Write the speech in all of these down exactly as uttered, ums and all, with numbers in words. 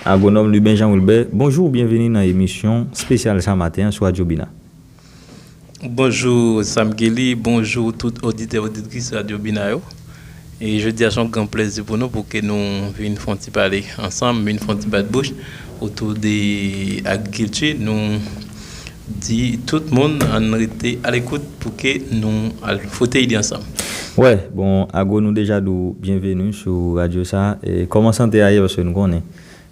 Agwonòm Lubin Jean Wilbert, bonjou, byenveni nan emisyon espesyal sa maten an sou Radyo Bina. Bonjou Sam Kelly, bonjou tout oditè oditris Radyo Bina yo. E jodi a se yon gran plèzi pou nou pou ke nou vin fè yon ti pale ansanm, vin fè yon ti bat bouch otou de agrikilti. Nou di tout moun ann rete alekout pou ke nou al fwote ide ansanm. Wè, bon, Agwo, nou deja di w byenveni sou radyo sa. E kòman sante a ye? Paske nou konnen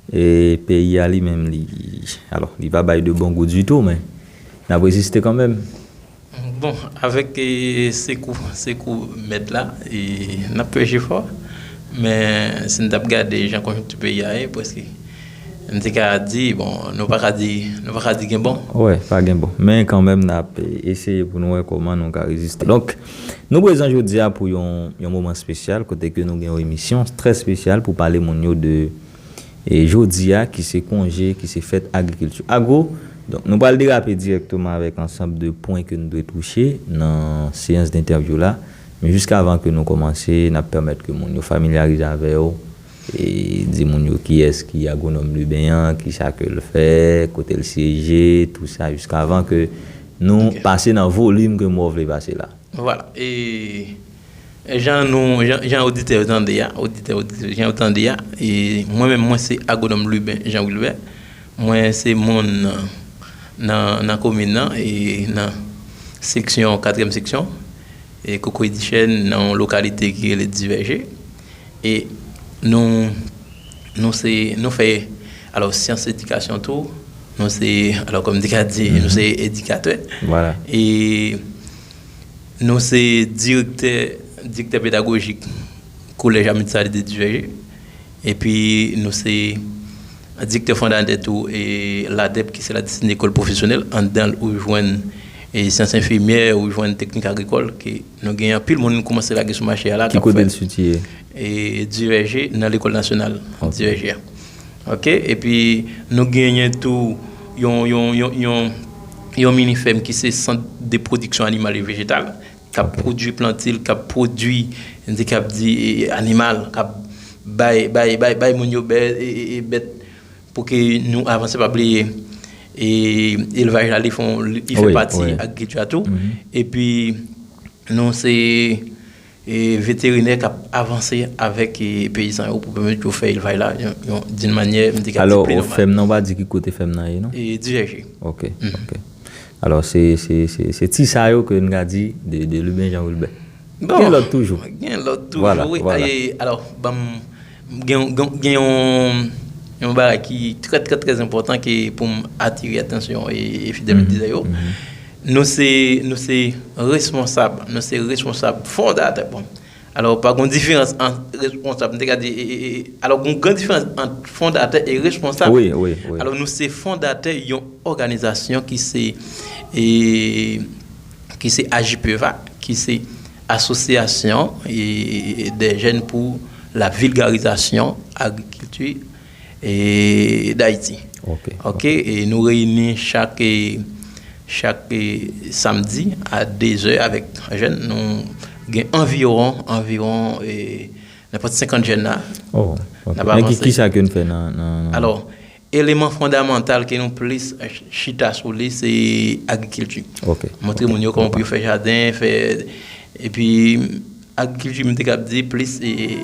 e peyi a li menm, li, alò, li pa bay de bon gou ditou, men n ap reziste kanmenm. Bon, avèk e, sekou, sekou mèt la, e n ap fè jefò, men si n t ap gade jan konjonkti peyi a ye, prèske, m te ka di, bon, nou pa ka di, nou pa ka di gen bon. Wè, pa gen bon. Men kanmenm, n ap e, eseye pou nou wè kòman nou ka reziste. Donk, nou prezan jodi a pou yon, yon moman espesyal, kote ke nou gen yon emisyon trè espesyal pou pale moun yo de e jodi a, ki se konje, ki se fèt agrikilti. Agwo, donk, nou pral derape dirèkteman avèk ansanm de pwen ke nou dwe touche nan seyans dentèvyou la. Men jiskavan ke nou kòmanse, n ap pèmèt ke moun yo familyarize avè yo, e di moun yo kiyès ki agwonòm Lubin an, kisa ke l fè, kote l siyeje, tou sa, jiskavan ke nou Ok. pase nan volim ke mwen vle pase la. Vwala. E jan nou, jan, jan oditè yo tande a, oditè, oditè, jan yo tande a, e mwen menm, mwen se agwonòm Lubin Jean Wilbert. Mwen se moun nan, nan, nan komin nan, e nan seksyon, katriyèm seksyon, e Kokoye Dichèn, nan yon lokalite ki rele Divèje. E nou, nou se, nou fè, alò, syans edikasyon tou. Nou se, alò, kòm m te ka di, nou se edikatè. Vwala. E nou se direktè, direktè pedagojik Kolèj Amitié Saleté Divèje. Epi nou se direktè fondatè tou e ladep, ki se la disipline lekòl pwofesyonèl. Anndan l ou jwenn e syans enfimyè, ou jwenn teknik agrikòl, ke nou gen anpil moun ki kòmanse lage sou mache a la, k ap fè. Ki kote l sitiye? E Divèje, nan lekòl nasyonal Divèje a. Ok, epi nou genyen tou yon, yon, yon, yon, yon mini fèm ki se sant de pwodiksyon animal e vejetal, k ap pwodui plantil, k ap pwodui, m te kab di, e, animal, k ap bay, bay, bay, bay moun yo bè, e, e, e bèt pou ke nou avanse. Pa bliye, e, elvaj la, li fè yon, li fè pati agrikilti a tou. Epi, nou se e veterinè k ap avanse avèk e peyizan yo pou pèmèt yo fè elvaj la yon, yon, d'une manière, m te ka di, pli nòmal. Alò, fèm nan, w pa di ki kote fèm nan ye, non? E Divèje. Ok, ok. Alò, se, se, se, se ti sa yo ke n ka di de, de Lubin Jean Wilbert. Bon, gen lòt toujou. Gen lòt toujou, wi. Vwala, vwala. E, alò, ban m gen, gen, gen yon, yon bagay ki trè, trè, trè enpòtan ke pou m atire atansyon e, e fidèl oditè yo. Nou se, nou se responsab, nou se responsab fondatè. Bon, alò, pa gen diferans ant responsab, m te ka di, e, e, e, alò, gen gran diferans ant fondatè e responsab. Wi, wi, wi. Alò, nou se fondatè yon òganizasyon ki se, e, ki se A J P V A, ki se Association, e, des Jeunes pour la Vulgarisation Agriculture e, d'Haïti. Ok, ok. E nou reyini chak, e, chak, e, samdi a de zè avèk jèn. Nou gen anviwon, anviwon, e, nenpòt senkant jèn la. Oh, ok. Men ki, kisa ke n fè nan, nan, nan... Alò, eleman fondamantal ke nou plis ch-, chita sou li, se agrikilti. Ok. Montre moun yo kòman pou yo fè jaden, fè, epi agrikilti, m te kab di plis, e,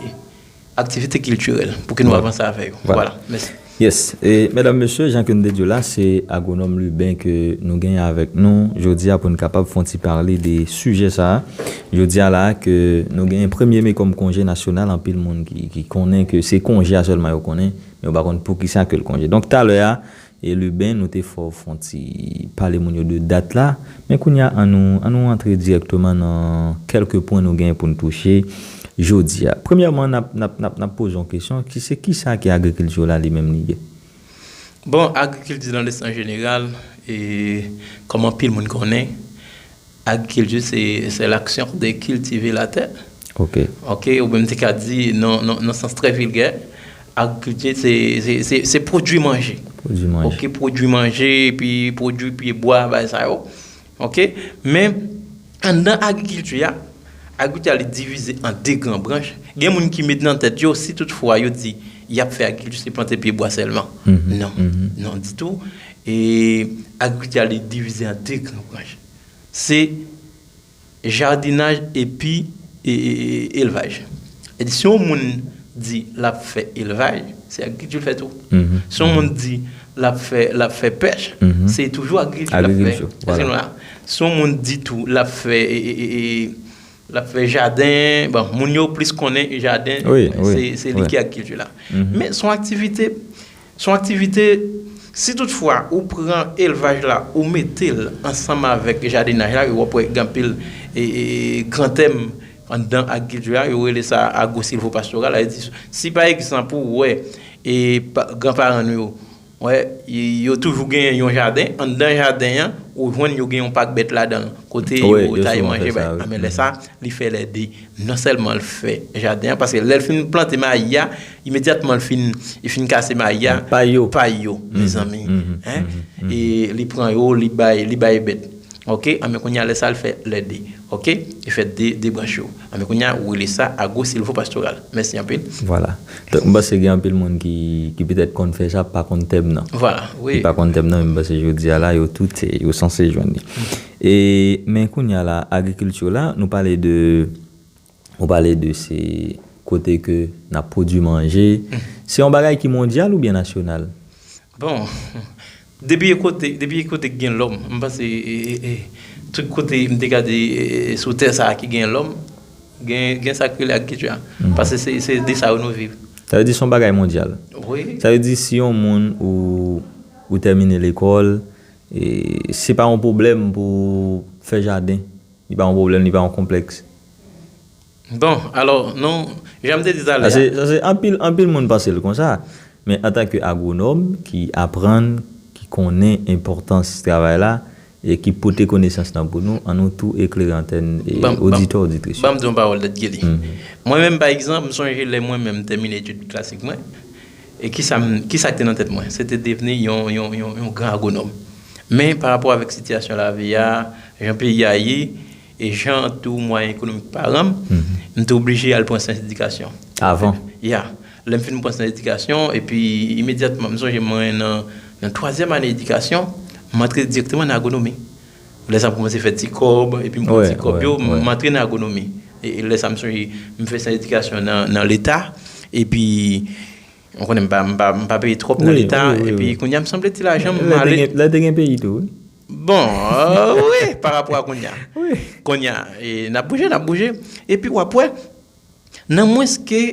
aktivite kiltirèl pou ke nou avanse avè yo. Vwala. Vwala. Mèsi. Yes. E, medam, mesye, jan ke n te di w la, se agwonòm Lubin ke nou genyen avèk nou jodi a pou n kapab fè yon ti pale de sijè sa a. Jodi a la a ke nou genyen premye me kòm konje nasyonal, anpil moun ki, ki konnen ke se konje a sèlman yo konnen, men yo pa konn poukisa ke l konje. Donk, talè a, e Lubin, nou te fè w fè yon ti pale moun yo de dat la. Men kounye a, an nou, an nou antre dirèkteman nan kèlke pwen nou genyen pou n touche jodi a. Premyèman, n ap, n ap, n ap, n ap poze yon kesyon, ki se kisa ke agrikilti la li menm li ye? Bon, agrikilti nan le sans général, e, kòm anpil moun konnen, agrikilti, se, c'est l'action de cultiver la terre. Ok. Ok, oubyen m te ka di, nan, nan, nan sans trè vilgè, agrikilti, se, se, se, se pwodui manje. Pwodui manje. Ok, pwodui manje, epi pwodui pye bwa, bagay sa yo. Ok, men anndan agrikilti a, agrikilti a, li divize an de gran branch. Gen moun ki met nan tèt yo, si toutfwa yo di y ap fè agrikilti, se plante pyebwa sèlman. Non, non ditou. E agrikilti a, li divize an de gran branch. Se jadinaj epi e, e, e, elvaj. E si yon moun di l ap fè elvaj, se agrikilti l fè tou. Si yon moun di l ap fè, l ap fè pèch, se toujou agrikilti l ap fè. Èske nou la? Si yon moun di tou l ap fè, e, e, e, e, l ap fè jaden, bon, moun yo plis konnen jaden, se, se li ki agrikilti la. Men se yon aktivite, se yon aktivite, si toutfwa ou pran elvaj la, ou mete l ansanm avèk jadinaj la, w ap wè gen anpil e, e, gran tèm anndan agrikilti la, yo rele sa agwosilvopastoral. Sa vle di, si pa egzanp ou wè e, pa, granparan nou yo, wè, y- yo toujou gen yon jaden, anndan jaden an, ou jwenn yo gen yon pak bèt ladan l, kote yo ta ye manje bay. Anben lè sa, li fè lè de. Non sèlman l fè jaden an, paske lè l fin plante mayi a, imedyatman l fin, li fin kase mayi a, pay yo, pay yo, mezanmi. E li pran yo, li bay, li bay bèt. Oke, anben kounye a lè sa l fè lè de. Oke, li fè de, de branch yo. Anben kounye a ou rele sa agwosilvopastoral. Mèsi anpil. Vwala. Donk, m panse gen anpil moun ki, ki petèt konn fè sa, pa konn tèm nan. Vwala, wi. Ki pa konn tèm nan, men m panse jodi a la, yo tout, yo sanse jwenn li. E, men kounye a la, agrikilti la, nou pale de, ou pale de se kote ke n ap pwodui manje. Se yon bagay ki mondyal oubyen nasyonal? Bon, depi e kote, depi e kote k gen lòm, m panse e, e, e, tout kote m te gade e, e, sou tè sa a ki gen lòm, gen, gen sa k rele agrikilti a. Paske se, se de sa yo nou viv. Sa vle di se yon bagay mondyal. Wi. Sa vle di si yon moun ou, ou tèmine lekòl, e, se pa yon pwoblèm pou fè jaden. Li pa yon pwoblèm, li pa yon konplèks. Bon, alò, non, jan m te di talè a. Paske, paske anpil, anpil moun panse l konsa. Men antanke agwonòm ki aprann, ki konnen enpòtans travay la, e ki pote konesans lan pou nou, an nou tou eklere antèn e oditè, oditris yo. Ban m di yon pawòl tèt Geli. Mwen menm, pa egzanp, m sonje lè mwen menm m tèmine etid klasik mwen, e kisa m, kisa k te nan tèt mwen? Se te devni yon, yon, yon, yon gran agwonòm. Men pa rapò avèk sitiyasyon lavi a, jan peyi a ye, e jan tou mwayen ekonomik pa ranm, m te oblije al pran Syans Edikasyon. Avan? Ya. Lè m fin pran Syans Edikasyon, epi imedyatman, m sonje mwen nan, nan twazyèm ane edikasyon, m antre dirèkteman nan agwonomi. Lè sa m kòmanse fè ti kòb, epi m pran ti kòb yo, m antre nan agwonomi. E, e lè sa m sonje, m fè Syans Edikasyon nan, nan Leta, epi, ou konnen m pa, m pa, m pa peye twòp nan Leta, epi kounye a m sanble ti lajan m ale. Lè te gen peyi tou, wi. Bon, euh, wi, pa rapò a kounye a. Kounye a, e, n ap bouje, n ap bouje. Epi w ap wè, nan mwens ke,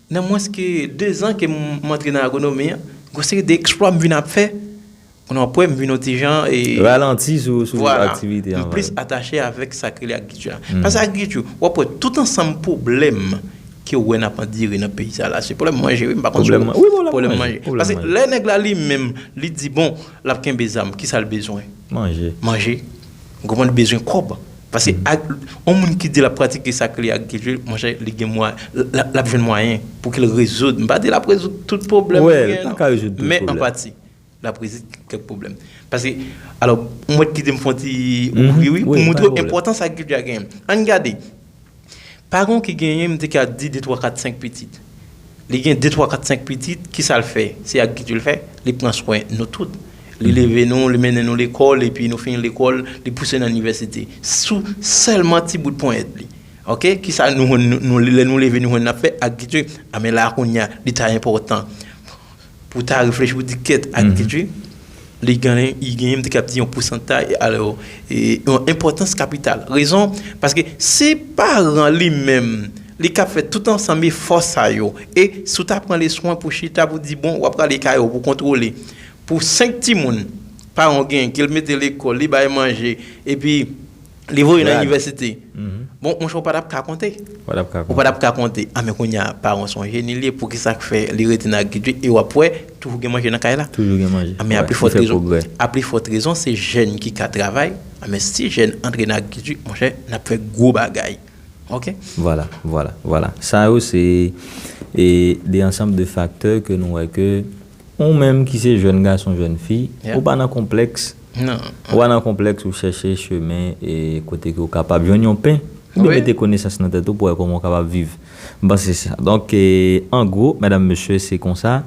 nan mwens ke dezan ke m, m antre nan agwonomi an, gon seri de eksplwa m vin ap fè. Kounye a w ap wè, m vin yon ti jan, e, ralanti sou, sou aktivite an. M plis atache avèk sa k rele agrikilti a. Paske agrikilti, w ap wè tout ansanm pwoblèm ke w wè n ap andire nan peyi sa la, se pwoblèm manje, wi, m pa konn si w, pwoblèm manje. Paske lè nèg la li menm, li di, bon, l ap kenbe zam, kisa l bezwen? Manje. Manje. Ou konprann, li bezwen kòb. Paske ak, yon moun ki di l ap pratike sa k rele agrikilti, monchè, li gen mwa, l, l, l ap jwenn mwayen pou ke l rezoud. M pa di l ap rezoud tout pwoblèm li genyen, non. Men an pati, l ap rezoud kèk pwoblèm. Paske, alò, m wè kite m fè yon ti ouvri, wi, pou montre w enpòtans agrikilti a genyen. Ann gade. Paran ki genyen, m te ka di de, twa, kat, senk pitit. Li gen de, twa, kat, senk pitit, kisa l fè? Se agrikilti l fè, li pran swen nou tout. Li leve nou, li mennen nou lekòl, epi nou fini lekòl, li pouse n al inivèsite. Sou sèlman ti bout ponyèt li. Oke? Kisa nou, nou, nou, lè nou leve, nou jwenn n ap fè? Agrikilti. A, men la, kounye a, li ta enpòtan pou w ta reflechi, pou w di kèt, agrikilti, li genyen, li genyen, m te kab di yon pousantay, alò, e, yon enpòtans kapital. Rezon, paske si paran li menm, li ka fè tout ansanm efò sa yo, e si w ta pran le swen pou chita, pou di, bon, w ap rale kay ou, pou kontwole, pou senk timoun, paran w genyen, ke l mete lekòl, li bay manje, epi li voye nan inivèsite. Bon, monchè, ou pa t ap ka konte. Ou pa t ap ka konte. A, men kounye a, paran w se yon jeni li ye, poukisa k fè li rete nan agrikilti e w ap wè, toujou gen manje nan kay la? Toujou gen manje. A, men a pli fòt rezon, a pli fòt rezon, se jèn ki ka travay. A, men si jèn antre nan agrikilti, monchè, n ap fè gwo bagay. Oke? Vwala, vwala, vwala. Sa yo se, e, de ansanm de faktè ke nou wè ke ou menm ki se jèn gason, jèn fi, ou pa nan konplèks. Non. Ou pa nan konplèks, ou chèche chemen e kote ke ou kapab jwenn yon pen. Ou dwe mete konesans nan tèt ou pou wè kòman w kapab viv. M panse se sa. Donk, e, an gwo, medam, mesye, se konsa.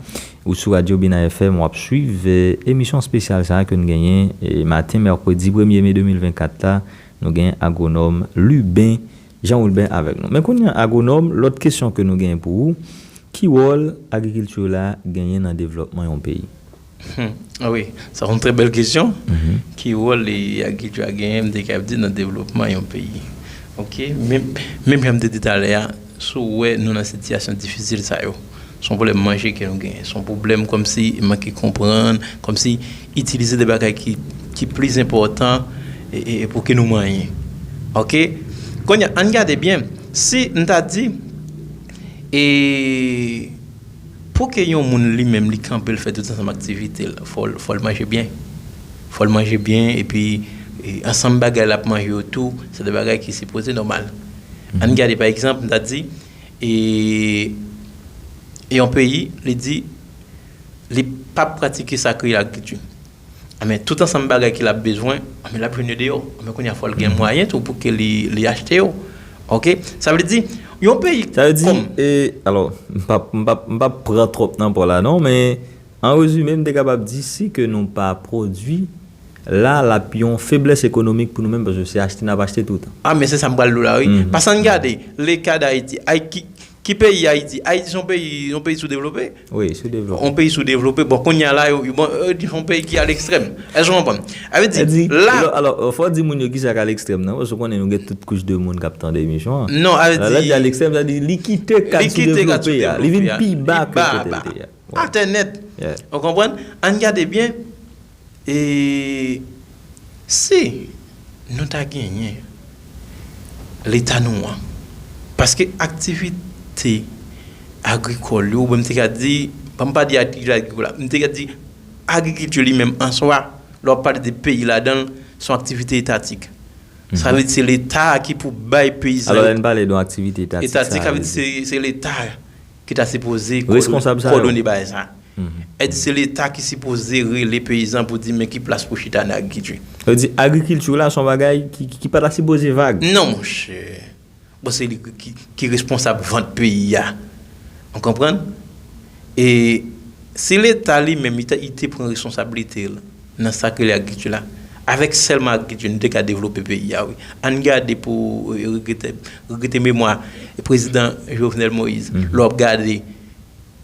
Ou sou Radyo Bina F M, w ap swiv, e, emisyon espesyal sa a ke n genyen, e, maten mèkredi premye me de mil vennkat la. Nou genyen agwonòm Luben Jean Wilben avèk nou. Men kounye a, agwonòm, lòt kesyon ke nou genyen pou ou, ki wòl agrikilti la genyen nan devlòpman yon peyi? Hmm, ah wi, sa se yon trè bèl kesyon. Ki wòl li agrikilti a genyen, m te kab di, nan devlòpman yon peyi? Ok, men, menm jan m te di talè a, si w wè nou nan sitiyasyon difisil sa yo, se yon pwoblèm manje ke nou genyen, se yon pwoblèm kòmsi manke konprann, kòmsi itilize de bagay ki, ki plis enpòtan e, e, e pou ke nou manyen. Ok? Kounye a, ann gade byen, si n ta di, e, pou ke yon moun li menm li kanpe l fè tout ansanm aktivite l, fò l, fò l manje byen. Fò l manje byen, epi, e, ansanm bagay l ap manje yo tou, se de bagay ki sipoze nòmal. Ann gade, pa egzanp, m ta di, e, yon peyi, li di, li p ap pratike sa k rele agrikilti. Anben, tout ansanm bagay ke l ap bezwen, anben, l ap jwenn yo deyò. Anben, kounye a, fò l gen mwayen tou pou ke li, li achte yo. Ok? Sa vle di, yon peyi kòm. Sa vle di, e, alò, m p ap, m p ap, m p ap pran twòp nan pa w la, non, men, an rezime, m te kapab di, si ke nou pa pwodui, la, l ap yon feblès ekonomik pou nou menm, paske se achte n ap achte toutan. Ah, men se sa m pral di w la, wi. Paske ann gade, le ka d Ayiti, ay, ki, ki peyi Ayiti? Ayiti se yon peyi, yon peyi soudevlope. Wi, soudevlope. Yon peyi soudevlope. Bon, kounye a la, yo, yo, bon, yo di se yon peyi ki a lekstrèm. Èske w konprann? Sa vle di, la, alò, fò w di moun yo kisa k a lekstrèm nan, paske w konnen nou gen tout kouch de moun k ap tande emisyon an. Non, sa vle di, lè l di a lekstrèm, sa vle di li kite kad soudevlope a, li vin pi ba ke kote l te ye a. Atè nèt. Ou konprann? Ann gade byen. E si nou ta genyen Leta nou an, paske aktivite agrikòl yo, oubyen m te ka di, ban m pa di aktivite agrikòl la, m te ka di agrikilti li menm an swa, lè w ap pale de peyi ladan l, se yon aktivite etatik. Sa vle di se Leta a ki pou bay peyizan yo. Alò, lè n pale de yon aktivite etatik, etatik, sa vle di se, se Leta ki ta sipoze kòdone bagay sa. Èske se Leta ki sipoze rele peyizan pou di men ki plas pou chita nan agrikilti? Yo di agrikilti la se yon bagay ki, ki, ki pa ta sipoze vag. Non, monchè. Bon, se li ki, ki, ki responsab vant peyi a. Ou konprann? E si Leta li menm, li te, li te pran responsablite l nan sa k rele agrikilti la, avèk sèlman agrikilti, nou te ka devlope peyi a, wi. Ann gade pou, e, regrete, regrete memwa prezidan Jovenel Moïse. Lè w ap gade,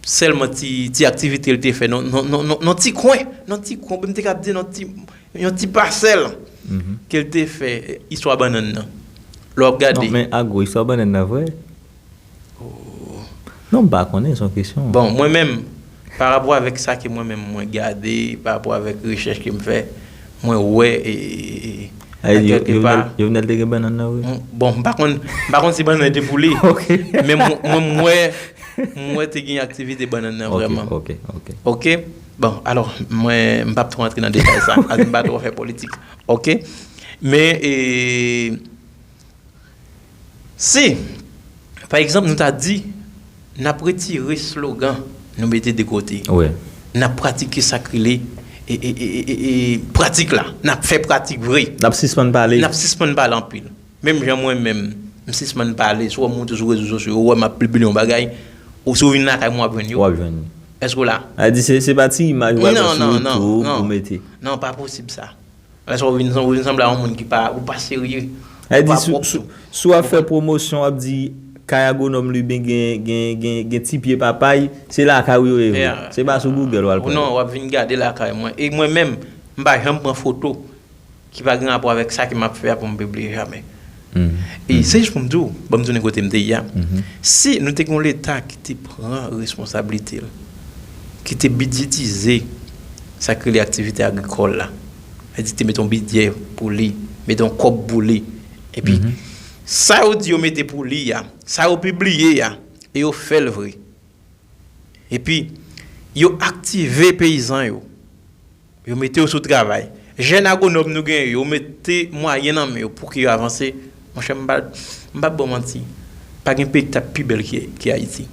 sèlman ti, ti aktivite l te fè nan, nan, nan, nan, nan ti kwen, nan ti kwen, m te ka di nan ti, yon ti pasèl ke l te fè, istwa bannann nan. Lè w ap gade. Non, men Agwo, istwa bannann nan vre? Non, m pa konnen, se yon kesyon. Bon, mwen menm, pa rapò avèk sa ke mwen menm mwen gade, pa rapò avèk rechèch ke m fè, mwen wè, e, e, e, e, kèlke pa. Jovenel te gen bannann nan vre? Bon, m pa konn, m pa konn si bannann te pou li. Men mwen, mwen, mwen wè, mwen wè te gen aktivite bannann nan vrèman. Ok, ok, ok. Ok? Bon, alò, mwen, m p ap twò antre nan detay sa, paske m pa twò fè politik. Ok? Men, e, si, pa egzanp, nou ta di, n ap retire slogan nou mete de kote. Wi. N ap pratike sa k rele, e, e, e, e, e, e, pratik la. N ap fè pratik vre. N ap sispann pale. N ap sispann pale anpil. Menm jan mwen menm, m sispann pale, si w wè m monte sou rezo sosyo yo, ou wè m ap pibliye yon bagay, ou si w vin lakay mwen, w ap jwenn yo. W ap jwenn yo. Èske w la? A di se, se pa ti imaj ou pral pran sou YouTube pou mete. Non, pa posib sa. Lè sa w vin, ou vin sanble a yon moun ki pa, ou pa serye. Sa vle di, si, si, si w ap fè pwomosyon, w ap di, kay agwonòm Luben gen, gen, gen, gen ti pye papay, se lakay ou yo ye vre. Se pa sou Google w al pran yo. Non, w ap vin gade lakay mwen. E mwen menm, m pa janm pran foto ki pa gen rapò avèk sa ke m ap fè a pou m pibliye jamè. E se jis pou m di w, ban m tounen kote m te ye a. Si nou te gen yon Leta ki te pran responsablite l, ki te bidjetize sa k rele aktivite agrikòl la, sa vle di te mete yon bidjè pou li, mete yon kòb pou li, epi sa yo di yo mete pou li a, sa yo pibliye a, e yo fè l vre. Epi, yo aktive peyizan yo. Yo mete yo sou travay. Jèn agwonòm nou genyen yo, yo mete mwayen nan men yo pou ke yo avanse. Monchè, m pa, m p ap ba w manti. Pa gen peyi k t ap pi bèl ke, ke Ayiti.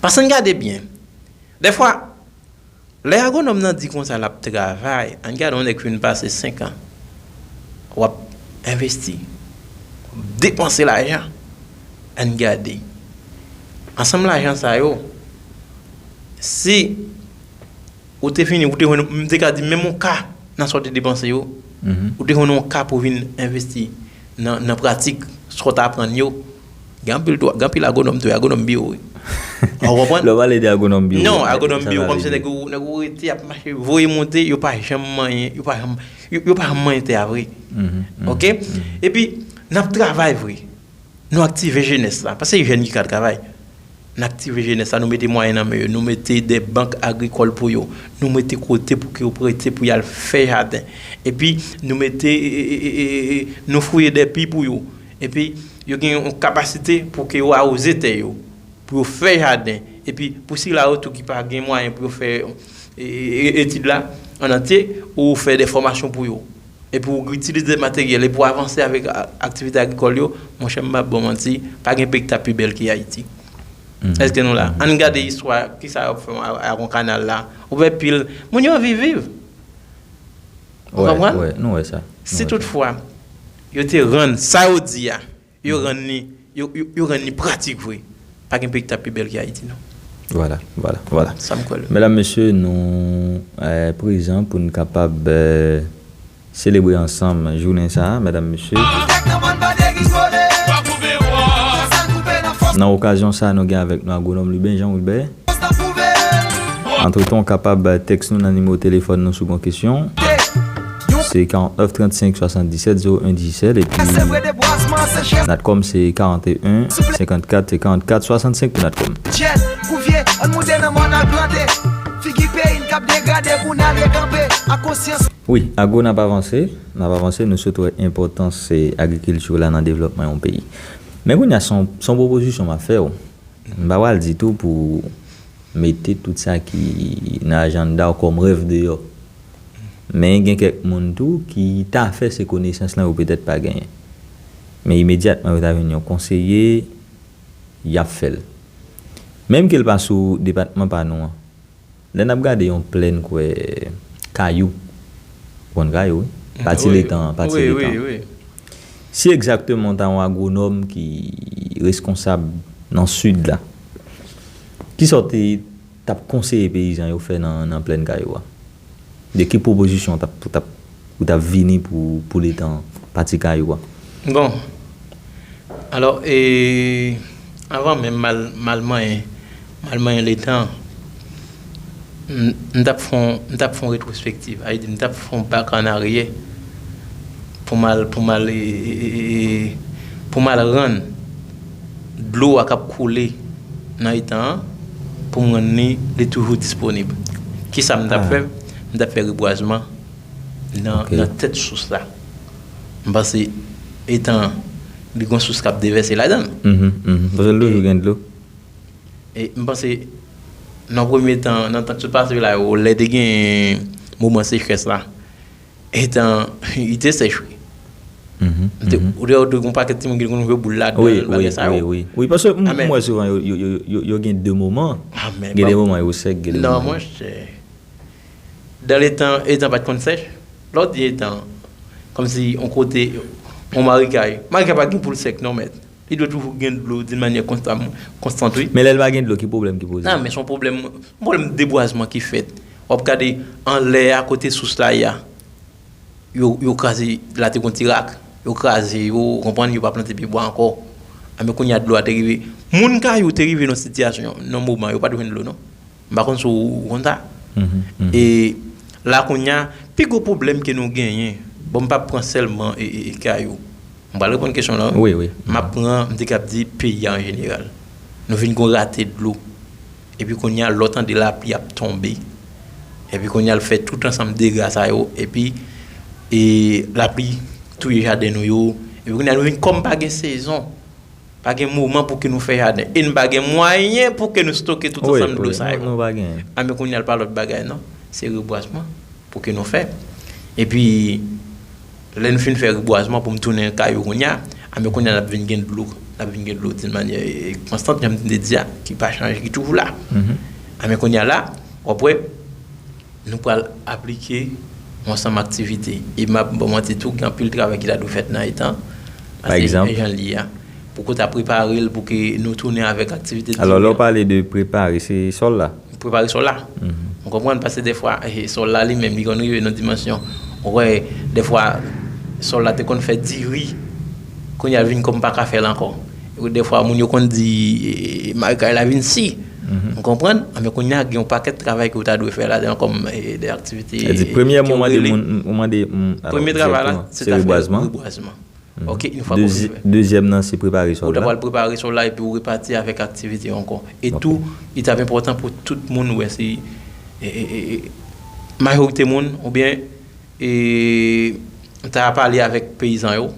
Paske ann gade byen. Dèfwa, lè agwonòm nan di konsa l ap travay, ann gade yon nèg ki vin pase senk an. W ap envesti. depanse lajan. Ann gade. Ansanm lajan sa yo, si ou te fini, ou te jwenn, m te ka di menm yon ka nan sa w te depanse yo, ou te jwenn yon ka pou vin envesti nan, nan pratik sa w t aprann yo. Gen anpil, gen anpil agwonòm tou, agwonòm biwo wi. Ou konprann? Lè w pale de agwonòm biwo, non, agwonòm biwo, kòmsi nèg yo, nèg yo rete ap mache, voye monte, yo pa janm manyen, yo pa janm, yo, yo pa janm manyen tè a vre. Oke? Epi, n ap travay vre. Nou aktive jenès la, paske se jèn ki ka travay. N aktive jenès la, nou mete mwayen nan men yo, nou mete de bank agrikòl pou yo, nou mete kote pou ke yo prete pou y al fè jaden. Epi, nou mete, e, e, e, e, e, nou fouye de pi pou yo. Epi, yo gen yon kapasite pou ke yo awoze tè yo, pou yo fè jaden. Epi, pou sila yo tou ki pa gen mwayen pou yo fè, e, e, e, etid la an antye, ou fè de fòmasyon pou yo. Epi ou itilize materyèl, epi ou avanse avèk a, aktivite agrikòl yo, monchè, m p ap ba w manti, pa gen peyi ki t ap pi bèl ke Ayiti. Èske nou la? Ann gade istwa, kisa y ap fè a, a yon kanal la. Ou wè pil moun yo viv, viv. Ou konprann? Si toutfwa, yo te rann sa yo di a, yo rann li, yo, yo, yo rann li pratik vre, pa gen peyi ki t ap pi bèl ke Ayiti, non. Vwala, vwala, vwala. Sa m kwè l. Medam, mesye, nou, eh, prezan pou n kapab, eh, selebre ansanm jounen sa a, medam, mesye. Nan okazyon sa a, nou gen avèk nou agwonòm Luben Jean Wilbert. Antretan, w kapab tèks nou nan nimewo telefòn nou si w gen kesyon. Se karant nèf trant senk swasanndisèt zewo en disèt, epi Natcom se karant en senkant kat senkant kat swasannsenk pou Natcom. Wi, Agwo, n ap avanse, n ap avanse, nou sot wè enpòtans, eh, agrikilti la nan devlòpman yon peyi. Men kounye a, se yon, se yon pwopozisyon m ap fè w. M pa pral di tou pou mete tout sa ki nan ajanda w kòm rèv deyò. Men gen kèk moun tou ki ta fè se konesans lan yo petèt pa genyen. Men imedyatman yo ta jwenn yon konseye, y ap fè l. Menm ke l pa sou depatman pa nou an. Lè n ap gade yon plèn kwè Kayou, w konn Kayou, wi? Pati Letan an, pati Letan an. Si egzakteman w ta yon agwonòm ki reskonsab nan Sid la, kisa w te, t ap konseye peyizan yo fè nan, nan plèn Kayou a? De ki pwopozisyon w t ap, w t ap, w t ap vini pou, pou Letan an, pati Kayou a? Bon, alò, e, anvan menm m al, m al manyen, m al manyen Letan an, m, m t ap fè yon, m t ap fè yon retwospektiv, sa vle di m t ap fè yon bak ann aryè pou m al, pou m al, e, e, e, e, pou m al rann dlo a k ap koule nan Letan an, pou m rann li, li toujou disponib. Kisa m t ap fè? M t ap fè rebwazman nan, nan tèt sous la. M panse Letan an, li gen sous k ap devèse ladan l. Paske l toujou gen dlo. E m panse, nan premye tan, nan tan k sot pase yo la yo, lè te gen moman sechrès la, Letan an, li te sèch, wi. Ou te, ou te wè gon pakèt timoun ki te konn jwe boul ladan l, bagay sa yo. Wi, paske m, m wè souvan yo, yo, yo, yo, yo gen de moman. Gen de moman yo sèk, gen de moman yo. Non, monchè. Dan Letan, Letan pa t konn sèch. Lè w di Letan, kòmsi yon kote, yon marikay. Marikay pa gen pou l sèk, non, mèt. Li dwe toujou gen dlo d'une manière constant, constante, wi. Men lè l pa gen dlo, ki pwoblèm ki poze? Non, men se yon pwoblèm, yon pwoblèm debwazman ki fèt. W ap gade anlè a, kote sous la ye a, yo, yo kraze, la te gon ti rak, yo kraze yo, ou konprann, yo pa plante pye bwa ankò. Anben, kounye a, dlo a te rive. Moun Kayou te rive nan sitiyasyon, nan moman, yo pa t jwenn dlo, non. M pa konn si w konn sa. E la kounye a, pi gwo pwoblèm ke nou genyen, bon, m p ap pran sèlman e, e, e Kayou. M pral reponn kesyon w lan, wi. M ap pran, m te kab di peyi a an jeneral. Nou vin gon rate dlo. Epi kounye a, lè w tande lapli ap tonbe. Epi kounye a, l fè tout ansanm dega sa yo. Epi, e, lapli touye jaden nou yo. Epi kounye a, nou vin kòm pa gen sezon. Pa gen moman pou ke nou fè jaden. E n pa gen mwayen pou ke nou stoke tout ansanm dlo sa yo. Anben kounye a l pa lòt bagay non. Se rebwazman pou ke nou fè. Epi, lè nou fin fè rebwazman pou m tounen Kayou kounye a, anben kounye a n ap vin gen dlo. N ap vin gen dlo d'une manière, e, constante, jan m te di a, ki pa chanje, ki toujou la. Anben kounye a la, w ap wè, nou pral aplike yon ansanm aktivite. E m ap ba w manti tou, gen anpil travay ki ta dwe fèt nan Letan. Pa egzanp? Jan l ye a. Pou ke w ta prepare l, pou ke nou tounen avèk aktivite. Alò, lè w pale de prepare, se sòl la? Prepare sòl la. Ou konprann? Paske dèfwa, eh, sòl la li menm, li konn rive nan dimansyon. Ou wè, dèfwa, sòl la te konn fè diri, kounye a l vin kòm pa ka fè l ankò. Epi dèfwa, moun yo konn di, eh, marekay la vin si. Ou konprann? Anben kounye a, gen yon pakèt travay ke w ta dwe fè ladan kòm, eh, de aktivite. Sa di, premyèman, ou mande moun, ou mande, mm, alò, premye travay la, se ta fè rebwazman. Ok, yon fwa ke w fin fè. Dezyèm nan, se prepare sòl la. Ou ta pral prepare sòl la epi ou repati avèk aktivite yo ankò. E tou, li t ap enpòtan pou tout moun wè si, e, e, e, e, majorite moun, oubyen, e, ta pale avèk peyizan yo,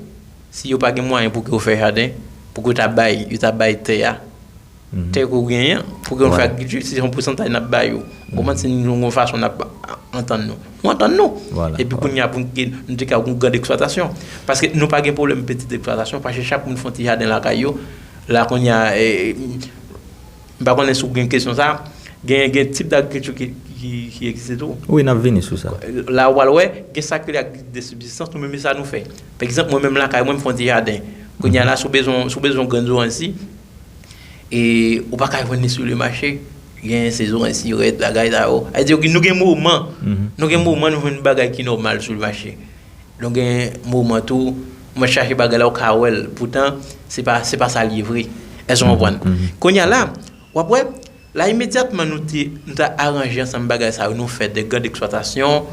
si yo pa gen mwayen pou ke yo fè jaden, pou ke yo ta bay, yo ta bay tè a, tè ke w genyen an, pou ke nou fè agrikilti, se yon pousantaj n ap ba yo. Ou konprann? Se yon fason n ap antann nou. Nou antann nou. Epi kounye a, pou nou, nou te ka yon gran eksplwatasyon. Paske nou pa gen pwoblèm pitit eksplwatasyon, paske chak moun fè yon ti jaden lakay yo. La kounye a, eh, m pa konnen si w gen kesyon sa, gen, gen tip dagrikilti ki, ki, ki egziste tou. Wi, n ap vini sou sa. La, w al wè, gen sa k rele agrikilti de sibzistans, nou menm, se sa nou fè. Pa egzanp, mwen menm lakay mwen, m fè yon ti jaden. Kounye a la, si w bezwen, si w bezwen yon grenn zoranj si, e ou pa ka jwenn li sou le mache, gen se zoranj si rèd, bagay sa yo. Sa vle di, ok, nou gen moman, nou gen moman nou jwenn bagay ki nòmal sou le mache. Nou gen moman tou, mwen chache bagay la, ou ka wè l. Poutan, se pa, se pa sa l ye vre. Èske w konprann? Kounye a la, w ap wè, la imedyatman nou te, nou ta aranje ansanm bagay sa yo, nou fè de grand eksplwatasyon,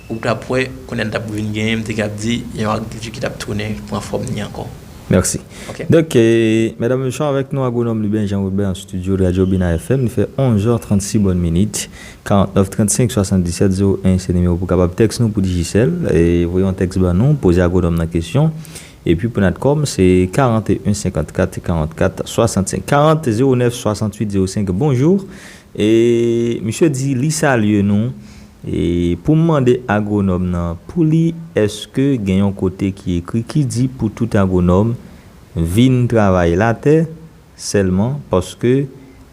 ou t ap wè, kounye a n t ap vin genyen, m te kab di, yon agrikilti ki t ap tounen pran fòm ni ankò. Mèsi. Ok. Donk, eh, medam, mesye, avèk nou, agwonòm Luben Jean Robert an estidyo Radyo Bina F M, li fè onz è trannsis bòn minit, karant nèf trannsenk swasanndisèt zewo en, se nimewo pou kapab tèks nou pou Digicel, e voye yon tèks ban nou, poze agwonòm nan kesyon, epi pou Natcom, se karant e en senkannkat karannkat swasannsenk. Karant zewo nèf swasannwit zewo senk, bonjou. E misye di li salye nou. E pou m mande agwonòm nan, pou li, èske gen yon kote ki ekri ki di pou tout agwonòm vin travay latè sèlman? Paske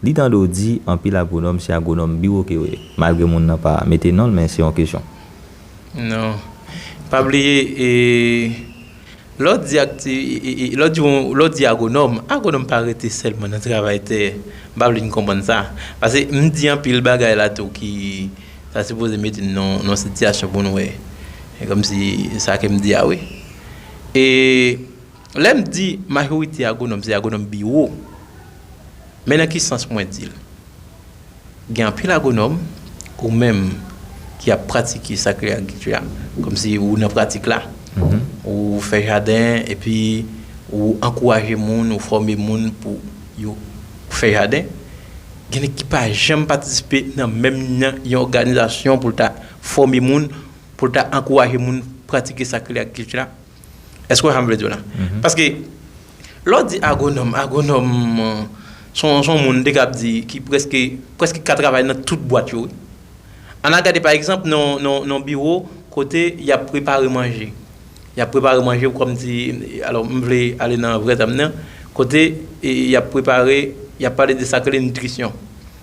li tande w di anpil agwonòm, se agwonòm biwo ke yo ye. Malgre moun nan pa mete non l, men se yon kesyon. Non. Pa bliye, e, Lè w di akti-, e, e, e, lè w di yon, lè w di agwonòm, agwonòm pa rete sèlman nan travay tè. M pa vle n konprann sa. Paske m di anpil bagay la tou ki ta sipoze mete n nan, nan sitiyasyon pou n wè. E kòmsi sa ke m di a, wi. E lè m di majorite agwonòm, se agwonòm biwo. Men nan ki sans mwen di l? Gen anpil agwonòm, ou menm ki ap pratike sa k rele agrikilti a, kòmsi ou nan pratik la, ou fè jaden, epi ou ankouraje moun, ou fòme moun pou yo fè jaden. Gen nèg ki pa janm patisipe nan menm nan yon òganizasyon pou l ta fòme moun, pou l ta ankouraje moun pratike sa k rele agrikilti la. Èske w wè sa m vle di w la? Paske, lè w di agwonòm, agwonòm, se yon, se yon moun te kab di ki prèske, prèske ka travay nan tout bwat yo, wi. Ann al gade, pa egzanp, nan, nan, nan biwo, kote y ap prepare manje. Y ap prepare manje, kòm di, alò, m vle ale nan vrè tèm nan, kote, e, y ap prepare, y ap pale de sa k rele nitrisyon.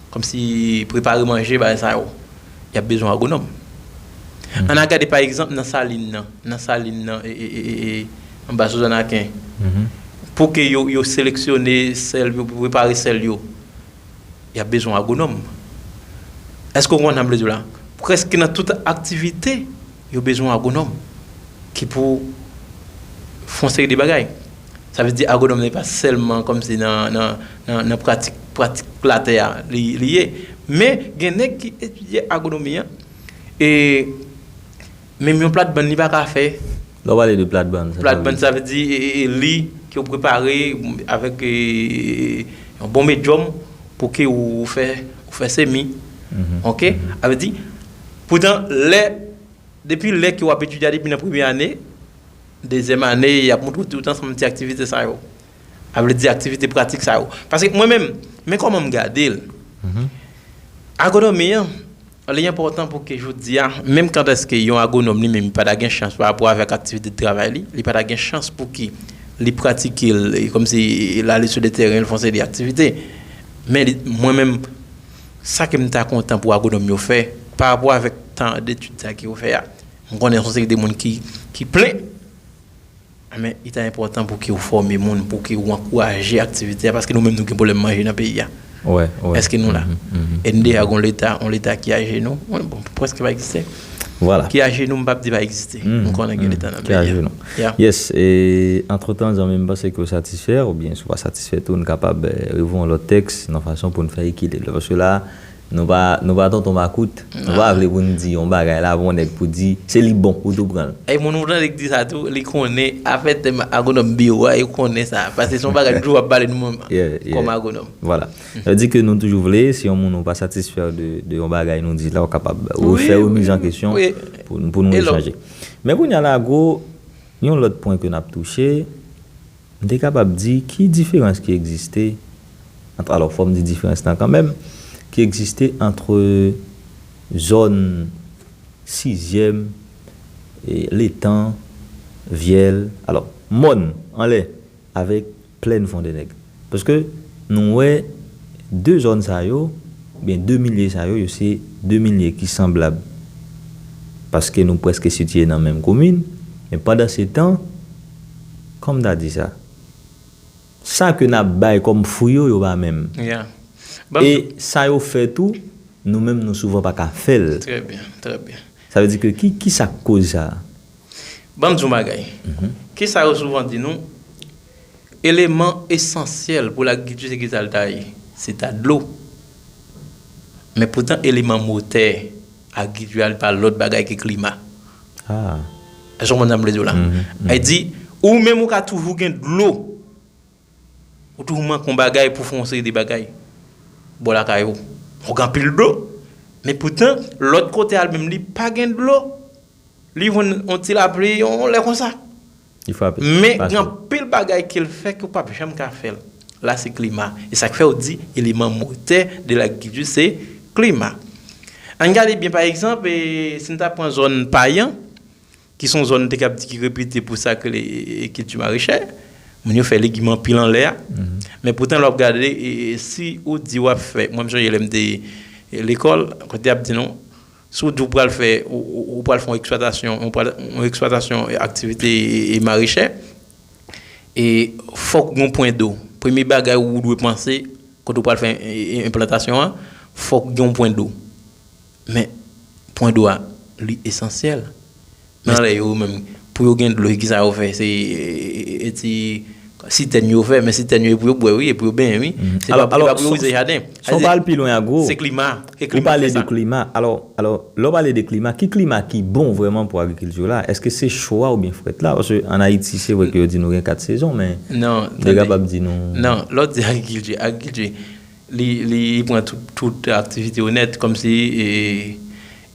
Kòmsi prepare manje, bagay sa yo. Y ap bezwen agwonòm. Ann al gade, pa egzanp, nan Salin nan, nan Salin nan, e, e, e, e, e, anba Suzanne Aken. Pou ke yo, yo seleksyone sèl yo, pou prepare sèl yo, y ap bezwen agwonòm. Èske w konprann sa m vle di w la? Prèske nan tout aktivite, yo bezwen agwonòm ki pou fè yon seri de bagay. Sa vle di agwonòm nan pa sèlman kòmsi nan, nan, nan, nan pratik, pratik latè a li, li ye. Men gen nèg ki etidye agwonomi an, e menm yon platbann li pa ka fè. Lè w pale de platbann, sa vle di? Platbann, sa vle di, e, e, e, li ke w prepare avèk, e, yon bon medyòm pou ke ou fè, ou fè semi. Ok? Sa vle di, poutan, lè, depi lè ke w ap etidye a, depi nan premye ane, dezyèm ane, y ap montre w tout ansanm ti aktivite sa yo. Sa vle di aktivite pratik sa yo. Paske mwen menm, men kòman m gade l. Agwonomi an, li enpòtan pou ke jodi a, menm kantèske yon agwonòm li menm, li pa ta gen chans pa rapò avèk aktivite de travay li, li pa ta gen chans pou ki li pratike l, e kòmsi l ale sou de teren, l fè yon seri de aktivite. Men li, mwen menm, sa ke m ta kontan pou agwonòm yo fè, pa rapò avèk tan detid sa ke yo fè a, m konnen se yon seri de moun ki, ki plen. Men li ta enpòtan pou ke w fòme moun, pou ke w ankouraje aktivite a, paske nou menm nou gen pwoblèm manje nan peyi a. Wè, wè. Èske nou la? Mhm, mhm. E n deja gon leta, yon leta ki ajenou, bon, prèske pa egziste. Vwala. Ki ajenou, m p ap di pa egziste. Mhm, m konnen gen leta nan peyi a. Ki ajenou. Yeah. Yes, e antretan, zanmi, m panse ke w satisfè, oubyen si w pa satisfè tou, n kapab, eh, revoye yon lòt tèks nan fason pou n fè ekilib la. Paske la, nou pa, nou pa tonton makout. Nou pa vle pou n di yon bagay la, pou yon nèg pou di, se li bon, ou tou pran l. E moun ou tande k di sa tou, li konnen afè tèm agwonòm biwo a, li konnen sa. Paske se yon bagay nou toujou ap pale nou menm kòm agwonòm. Vwala. Sa vle di ke nou toujou vle, si yon moun ou pa satisfè de, de yon bagay nou di la, ou kapab refè remiz an kesyon pou, pou nou echanje. Men kounye a la, gwo, yon lòt pwen ke n ap touche, m te kapab di ki diferans ki egziste, ant, alò, fò m di diferans lan kanmenm, ki egziste ant zòn Sizyèm, e, Letan, Vyèl, alò, Mòn, anlè, avèk Plèn Fondènèg. Paske nou wè de zòn sa yo, oubyen de milye sa yo, yo se de milye ki sanblab. Paske nou prèske sitiye nan menm komin, men pandan se tan, kòm ta di sa, sa ke n ap bay kòm fwi yo, yo pa menm. Yeah. E sa yo fè tou, nou menm nou souvan pa ka fè l. Trè byen, trè byen. Sa vle di ke ki, ki sa k koz sa? Ban m di yon bagay. Mhm. Kisa yo souvan di nou? Eleman esansyèl pou lagrikilti se ki sa l ta ye? Se ta dlo. Men poutan eleman motè agrikilti a li pa lòt bagay ke klima. Ah. Èske w konprann sa m vle di w la? Mhm, mhm. Sa vle di, ou menm ou ka toujou gen dlo. Ou toujou manke yon bagay pou fè yon seri de bagay bò lakay ou. Ou gen anpil dlo. Men poutan, lòt kote a l menm li pa gen dlo. Li jwenn yon ti lapli, yon lè konsa. Li frape. Men gen anpil bagay ke l fè ke w p ap janm ka fè l. La se klima. E sa k fè w di eleman motè de lagrikilti se klima. Ann gade byen, pa egzanp, e, si n ta pran zòn Payan, ki se yon zòn te kab di ki repite pou sa k rele, e, e, kilti marechè. Moun yo fè legim anpil anlè a. Mhm. Men poutan, lè w ap gade, e, e, si ou di w ap fè, mwen, m sonje lè m te, e, lekòl, kote y ap di nou, si w di w pral fè, ou, ou, ou pral fè yon eksplwatasyon, ou pral, yon eksplwatasyon, e, aktivite, e, e, marechè, e fòk gen yon pwen do. Premye bagay ou dwe panse, kote w pral fè, e, e, enplantasyon an, fòk gen yon pwen do. Men, pwen do a, li esansyèl. Men anlè yo menm, pou yo gen dlo, e kisa yo fè? Se, e, e, e ti sitèn yo fè, men sitèn yo e pou yo bwè, wi, e pou yo benyen, wi. Mhm. Se pa, alò, se pa pou yo rize jaden. Si w pral pi lwen, Agwo, se klima. E klima ki fè sa. Ou pale de klima. Alò, alò, lè w pale de klima, ki klima ki bon vrèman pou agrikilti la? Èske se cho a oubyen frèt la? Paske ann Ayiti, se vre ke yo di nou gen kat sezon, men m te kapab di nou. Non, lè w di agrikilti, agrikilti, li, li, li pran tout, tout aktivite yo nèt, kòmsi, e,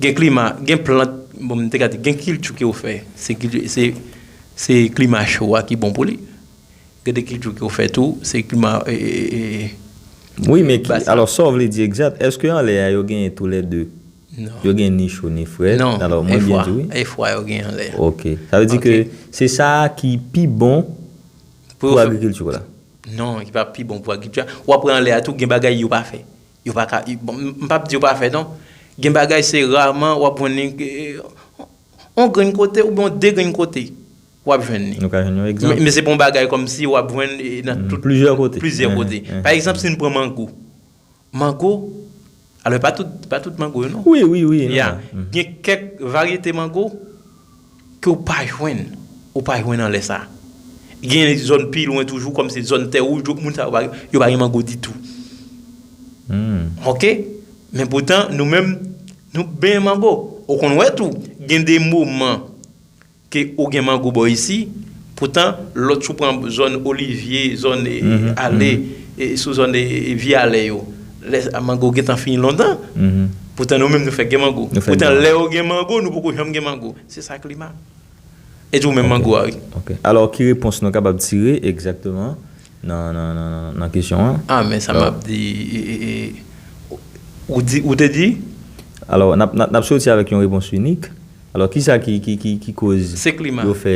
gen klima, gen plant, bon, m te ka di, gen kilti ke w fè, se kilti, se, se klima cho a ki bon pou li. Gen de kilti ke w fè tou, se klima, e, e, e, wi, men ki, alò, sa w vle di egzat, èske anlè a yo genyen toulède? Non. Yo gen ni cho ni frèt? Non, alò, mwen byen di wi. E fwa yo gen anlè a. Ok. Sa vle di ke se sa a ki pi bon pou agrikilti la. Non, ki pa pi bon pou agrikilti a. W ap wè anlè a tou, gen bagay yo pa fè. Yo pa ka, bon, m, m p ap di yo pa fè, non. Gen bagay se raman w ap jwenn li, e, yon grenn kote oubyen yon de grenn kote w ap jwenn li. Nou ka jwenn yon egzanp. Men, men se pa yon bagay kòmsi w ap jwenn, e, nan tout, plizyè kote. Plizyè kote. Pa egzanp, si n pran mango. Mango, alò, pa tout, pa tout mango yo, non. Wi, wi, wi, non. Ya, gen kèk varyete mango ke w pa jwenn, ou pa jwenn anlè sa. Gen zòn pi lwen toujou, kòm se zòn tè wouj, moun sa yo pa, yo pa gen mango ditou. Hmm. Ok? Men poutan, nou menm, nou benyen mango. Ou konn wè tou, gen de moman ke ou gen mango bò isi, poutan, lòt si w pran zòn Olivye, zòn, e, ale, e, sou zòn, e, e, Vye Ale yo, lè, mango gentan fini lontan. Poutan, nou menm, nou fèk gen mango. Poutan, lè yo gen mango, nou poko janm gen mango. Se sa klima. E tou menm mango a, wi. Ok. Alò, ki repons nou kapab tire egzakteman nan, nan, nan, nan, nan kesyon an? Ah, men sa m ap di, e, e, e, ou di, ou te di? Alò, n ap, n ap, n ap soti avèk yon repons inik. Alò, kisa ki, ki, ki, ki koz yo fè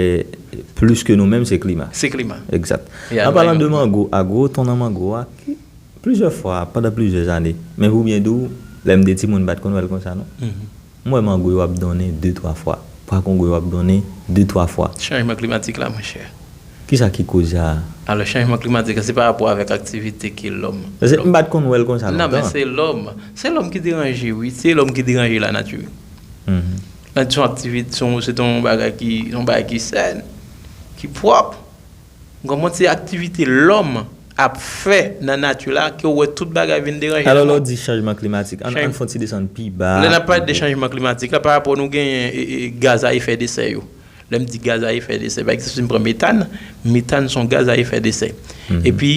plis ke nou menm, se klima. Se klima. Egzat. An palan de mango, Agwo, ton nan mango a, ki, plizyè fwa, pandan plizyè zane, men pou byen di w, lè m te timoun, m pa t konn wè l konsa, non. M wè mango yo ap donnen de, twa fwa. Pwa kongo yo ap donnen de, twa fwa. Chanjman klimatik la, monchè. Kisa ki koz sa? Alò, chanjman klimatik, se pa rapò avèk aktivite ke lòm. Paske m pa t konn wè l konsa lontan. Non, men se lòm. Se lòm ki deranje, wi. Se lòm ki deranje lanati. Lanati se yon aktivite, se yon, se yon bagay ki, se yon bagay ki sèn, ki pwòp. Ou konprann? Se aktivite lòm ap fè nan nati la ke w wè tout bagay vin deranje. Alò, lè w di chanjman klimatik, ann, ann fè yon ti desann pi ba. Lè n ap pale de chanjman klimatik la, pa rapò nou genyen e, e, gaz a efè de sè yo. Lè m di gaz a efè de sè, pa egzanp, si m pran metàn, metàn se yon gaz a efè de sè. Epi,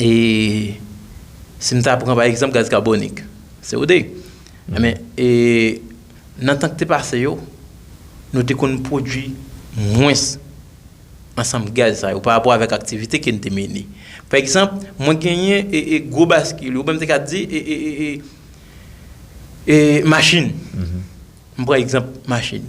e, si m ta pran, pa egzanp, gaz kabonik, C O de. Ebyen, e, nan tan ki te pase yo, nou te konn pwodui mwens ansanm gaz sa yo pa rapò avèk aktivite ke n te mennen. Pa egzanp, mwen genyen e, e gwo baskil, oubyen m te ka di e, e, e, e, e machin. M pran egzanp machin.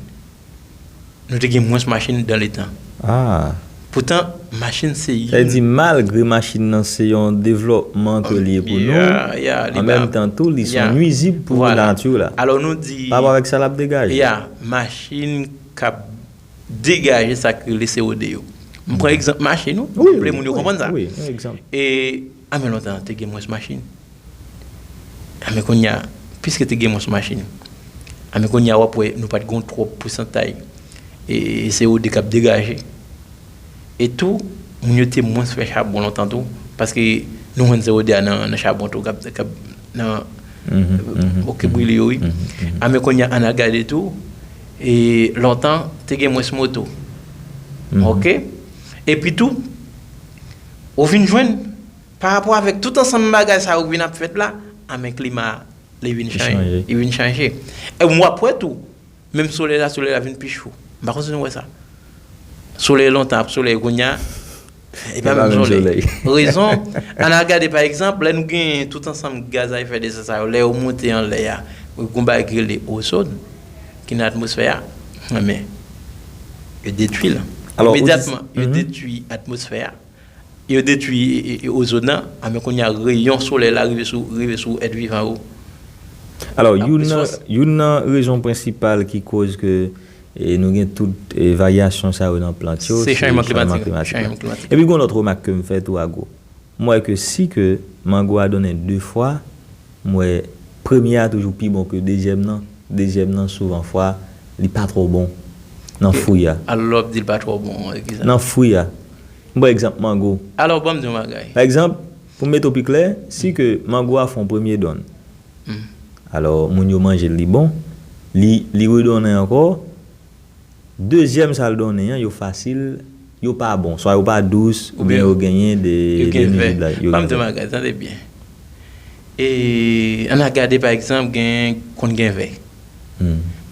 Nou te gen mwens machin dan letan. Ah. Poutan, machin se youn. Sa vle di, malgre machin nan se yon devlòpman ke li ye pou nou, an menm tan tou, li se yon nwizib pou nati la. Alò, nou di. Pa rapò avèk sa l ap degaje. Ya, machin k ap degaje sa k rele C O de yo. M pran egzanp machin, wi. Wi, m vle moun yo konprann sa. Wi, yon egzanp. E, a, men lontan, te gen mwens machin. A, men kounye a, piske te gen mwens machin, a, men kounye a, w ap wè, nou pa t gen twòp pousantay e, e C O de k ap degaje. E tou, moun yo te mwens fè chabon lontan tou, paske nou jwenn C O de a nan, nan chabon tou, k ap, k ap nan, ok, brile yo, wi. A, men kounye a, ann al gade tou, e lontan, te gen mwens moto. Ok? Epi tou, ou vin jwenn, pa rapò avèk tout ansanm bagay sa yo k vin ap fèt la, a, men klima a, li vin chanje. Li vin chanje. E w ap wè tou, menm solèy la, solèy la vin pi cho. M pa konn si nou wè sa. Solèy lontan ap solèy, kounye a, e pa menm solèy. Rezon, ann al gade, pa egzanp, lè nou gen tout ansanm gaz a efè de sè sa yo, lè yo monte anlè a, gon bagay ki rele ozòn, ki nan atmosfè a, men, yo detwi l. Imedyatman, yo detwi atmosfè a. Yo detwi e, e, e ozòn nan, a, men kounye a reyon solèy la rive sou, rive sou èt vivan yo. Alò, youn nan, youn nan rezon prensipal ki koz ke, e, nou gen tout, e, varyasyon sa yo nan plant yo, se chanjman klimatik. Epi gon lòt remak ke m fè tou, Agwo. M wè ke si ke mango a donnen de fwa, m wè premye a toujou pi bon ke dezyèm nan. Dezyèm nan souvan fwa li pa twò bon nan fwi a. Alò w ap di l pa twò bon, e kisa? Nan fwi a. M pran egzanp mango. Alò, ban m di w yon bagay. Pa egzanp, pou m mete w pi klè, si ke mango a fè yon premye donn, alò, moun yo manje l, li bon, li, li redonnen ankò, dezyèm sa l donnen an, yo fasil, yo pa bon. Swa yo pa dous, oubyen yo genyen de, de nijib la. Ban m di w yon bagay, tande byen. E, ann al gade, pa egzanp, gen, konn gen vè.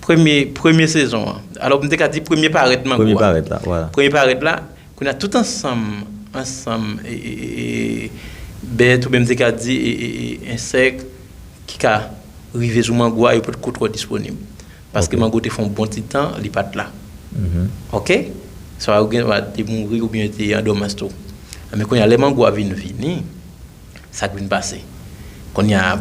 Premye, premye sezon an. Alò, m te ka di premye parèt mango a. Premye parèt la, vwala. Premye parèt la, kounye a tout ansanm, ansanm, e, e, e, e, bèt, oubyen m te ka di, e, e, e, ensèk ki ka rive sou mango a, yo potko twò disponib. Paske mango te fè yon bon ti tan, li pa t la. Ok? Swa yo gen dwa te mouri oubyen yo te an dòmans tou. Men kounye a, lè mango a vin vini, sa k vin pase? Kounye a,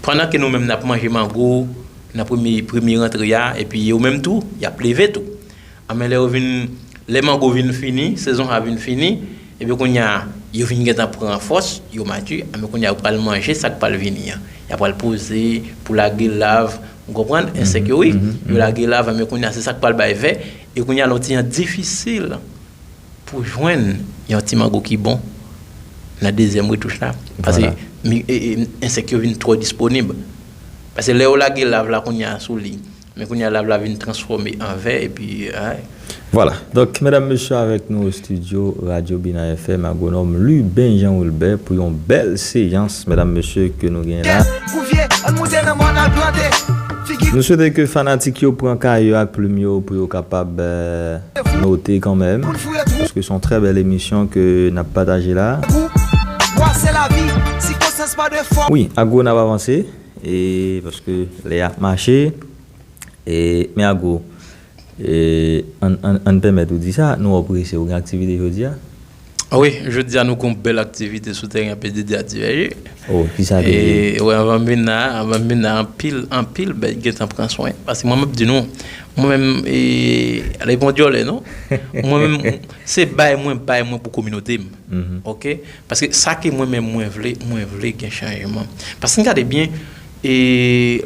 pandan ke nou menm n ap manje mango nan premye, premye rantre a, epi yo menm tou, y ap leve tou. Anben lè yo vin, lè mango vin fini, sezon sa vin fini, epi kounye a, yo vin gentan pran fòs, yo mati, anben kounye a, yo pral manje sa k pral vini an. Y ap pral poze pou lage lav, ou konprann? Ensèk yo, wi. Yo lage lav, anben kounye a, se sa k pral bay vè, e kounye a, lòt ti jan difisil pou jwenn yon ti mango ki bon nan dezyèm retouch la. Paske mi, e, e, ensèk yo vin twò disponib. Paske lè yo lage lav la kounye a sou li, men kounye a lav la vin transfòme an vè, epi, ay. Vwala. Donk, medam, mesye, avèk nou o estidyo Radyo Bina F M, agwonòm Luben Jean Wilbert pou yon bèl seyans, medam, mesye, ke nou genyen la. Pou vye, ann moute nan mòn al plante. Nou swete ke fanatik yo pran kaye yo ak plim yo pou yo kapab, eh, note kanmenm, paske se yon trè bèl emisyon ke n ap pataje la. Wi, Agwo, n ap avanse, e paske lè a ap mache, e, men Agwo, e, ann, ann, ann pèmèt ou di sa, nou wè w prese, ou gen aktivite jodi a? Wi, jodi a nou gen yon bèl aktivite sou teren P D D a Divèje. Oh, ki sa te ye? E, wè, anvan m vin la, anvan m vin la, anpil, anpil bèt gentan pran swen. Paske mwen, m ap di nou, mwen menm, e, ale pran dyòlè, non? Mwen menm, se bay mwen, bay mwen pou kominote m. Mhm. Ok? Paske sa ke mwen menm mwen vle, mwen vle gen chanjman. Paske n gade byen, e,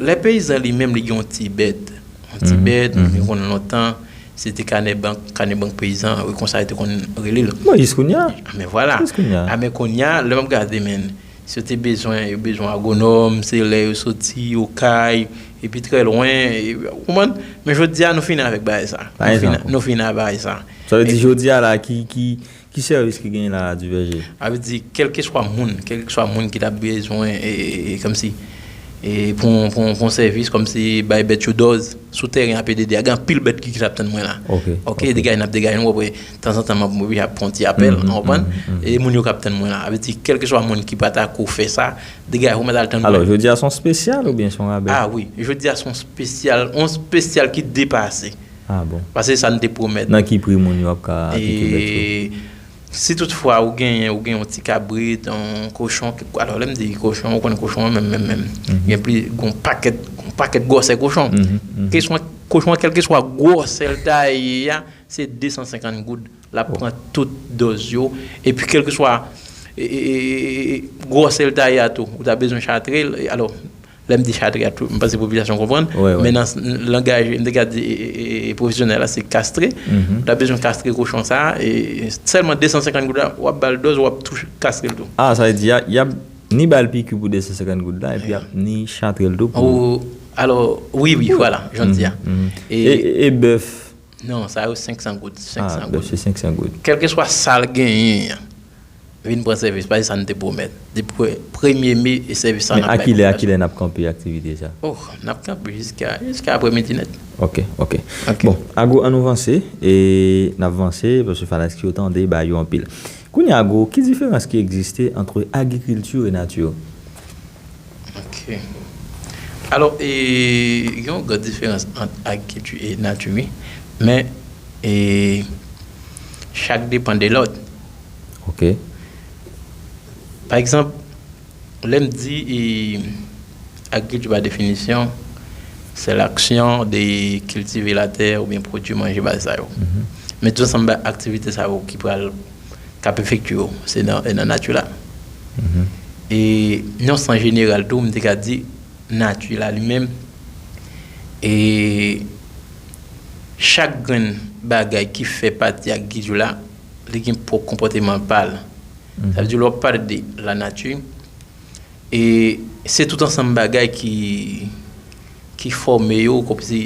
lè peyizan li menm, li gen yon ti bèt. Yon ti Mhm, bèt, mhm. Mwen konn lontan, se te kanè bank, kanè bank peyizan, wi, konsa yo te konn rele l. Bon, jis kounye a. Men vwala. Jis kounye a. A, men kounye a, lè m ap gade, men, si yo te bezwen, yo bezwen agwonòm, se lè yo soti, yo kay, epi trè lwen, e, ou konprann? Men jodi a, nou fini avèk bagay sa. Pa Nou fini, egzanp. Nou fini avèk bagay sa. Sa vle di E- jodi a la, ki, ki, ki sèvis ki genyen la a Divèje? A vle di, kèlkeswa moun, kèlkeswa moun ki t ap bezwen, e, e, e, kòmsi, e, pou, pou, pou yon sèvis, kòmsi bay bèt yo dòz, sou tèren a P D D a, gen anpil bèt ki, ki t ap tann mwen la. Ok, Ok, ok. Degay n ap degay nou, apre, tanzantan, m ap, m ap pran ti apèl, Mhm, ou konprann? mhm, mhm. E moun yo k ap tann mwen la. A vle di, kèlkeswa moun ki pa ta ko fè sa, degay ou mèt al tann mwen. Alò, jodi a se yon spesyal oubyen se yon rabè? Ah wi, jodi a se yon spesyal, yon spesyal ki depase. Ah bon. Paske sa n te pwomèt. Nan ki pri moun yo ap ka pike bèt yo? E si toutfwa ou genyen, ou gen yon ti kabrit, yon kochon, alò lè m di kochon, ou konn kochon an menm, menm, menm. Mhm. Gen pli, gon pakèt, gon pakèt gwòsè kochon. Mhm, mhm. Kesyon, kochon an, kèlkeswa gwòsè l ta ye a, se de san senkant goud. L ap Oh. Pran tout dòz yo. Epi kèlkeswa e, e, e, e, gwòsè l ta ye a tou, ou ta bezwen chatre l. E, alò, lè m di chatre a tou, m panse popilasyon konprann. Wè, wè. Men nan s- langaj, m te ka di, e, e, e, pwofesyonèl la, se kastre. Mhm. Ou ta bezwen kastre kochon sa a, e sèlman de san senkant goud la, w ap ba l dòz, w ap tou kastre l tou. Ah, sa vle di, y a, y ap ni ba l piki pou de san senkant goud la, epi y ap ni chatre l tou pou Ou, alò, wi, wi, vwala, jan m di a. Mhm. E, E, e bèf? Non, sa yo senk san goud, Ah, senk san bèf goud. Se senk san goud. Kèlkeswa sa l genyen an, vin pran sèvis, paske sa n te pwomèt. Depi pre- premye me, e sèvis sa Men n ap bay akilè, popilasyon. Akilè n ap kanpe aktivite sa? Oh, n ap kanpe jiska, jiska apremidi nèt. Ok, ok. Ok. Bon, Ago, ann nou vanse, e n ap vanse, paske fanatik yo tande, ba yo anpil. Kounye a, Ago, ki diferans ki egziste ant agrikilti e nati? Ok. Alò, e, gen yon gran diferans ant agrikilti e nati, wi. Men, e, chak depann de lòt. Ok. Pa egzanp, lè m di, e, agrikilti pa definisyon, se laksyon de kiltive latè oubyen pwodui manje baz sa yo. Mhm. Men tout ansanm ba aktivite sa yo ki pral, k ap efektye yo, se nan, e nan nati la. Mhm. E nan sans jeneral tou, m te ka di, nati la li menm, e chak grenn bagay ki fè pati agrikilti la, li gen pwòp konpòteman pa l. Sa vle di, lè w ap pale de lanati, e se tout ansanm bagay ki, ki fòme yo, kòmsi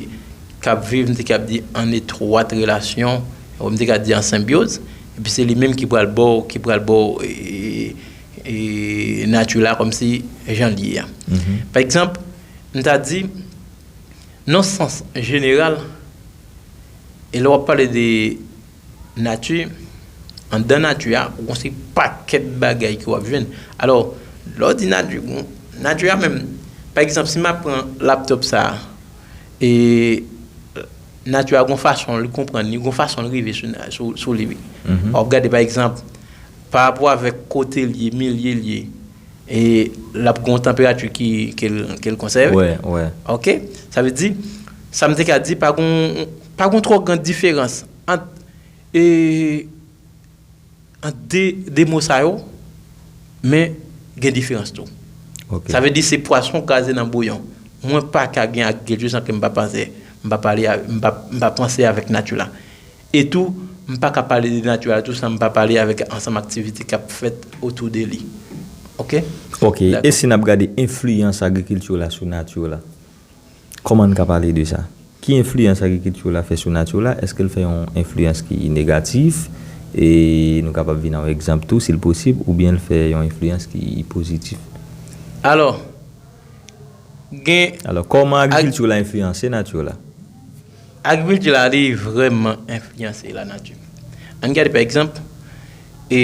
k ap viv, m te ka di, an etwat relasyon, m te ka di an senbyoz, epi se li menm ki pral ba w, ki pral ba w, e, e, nati la kòmsi jan l ye a. Mhm. Pa egzanp, m ta di, nan sans jeneral, e lè w ap pale de nati, anndan nati a, ou gon seri pakèt bagay ke w ap jwenn. Alò, lè w di nati, gon, nati a menm, pa egzanp, si m ap pran laptòp sa a, e nati a gon fason li konprann li, gon fason li rive sou, sou, sou li, wi. Mhm. W ap gade, pa egzanp, pa rapò avèk kote l ye, milye l ye, e l ap gon tanperati ki, ke l, ke l konsève. Wè, wè. Ok? Sa vle di, sa m te ka di, pa gon, pa gon twò gran diferans ant, e, ant de, de mo sa yo, men gen diferans tou. Ok. Sa vle di se pwason kraze nan bouyon. Mwen pa ka gen agrikilti san ke m pa panse, m pa pale a, m pa, m pa panse avèk nati la. E tou, m pa ka pale de nati la tou san m pa pale avèk ansanm aktivite k ap fèt otou de li. Ok? Ok, Dakò. E si n ap gade enfliyans agrikilti la sou nati la, kòman n ka pale de sa? Ki enfliyans agrikilti la fè sou nati la? Èske l fè yon enfliyans ki negatif? E nou kapab vin a yon egzanp tou, si l posib, oubyen l fè yon enfliyans ki pozitif? Alò, gen Alò, kòman agrikilti la enfliyanse nati la? Agrikilti la, li vrèman enfliyanse lanati. Ann gade, pa egzanp, e,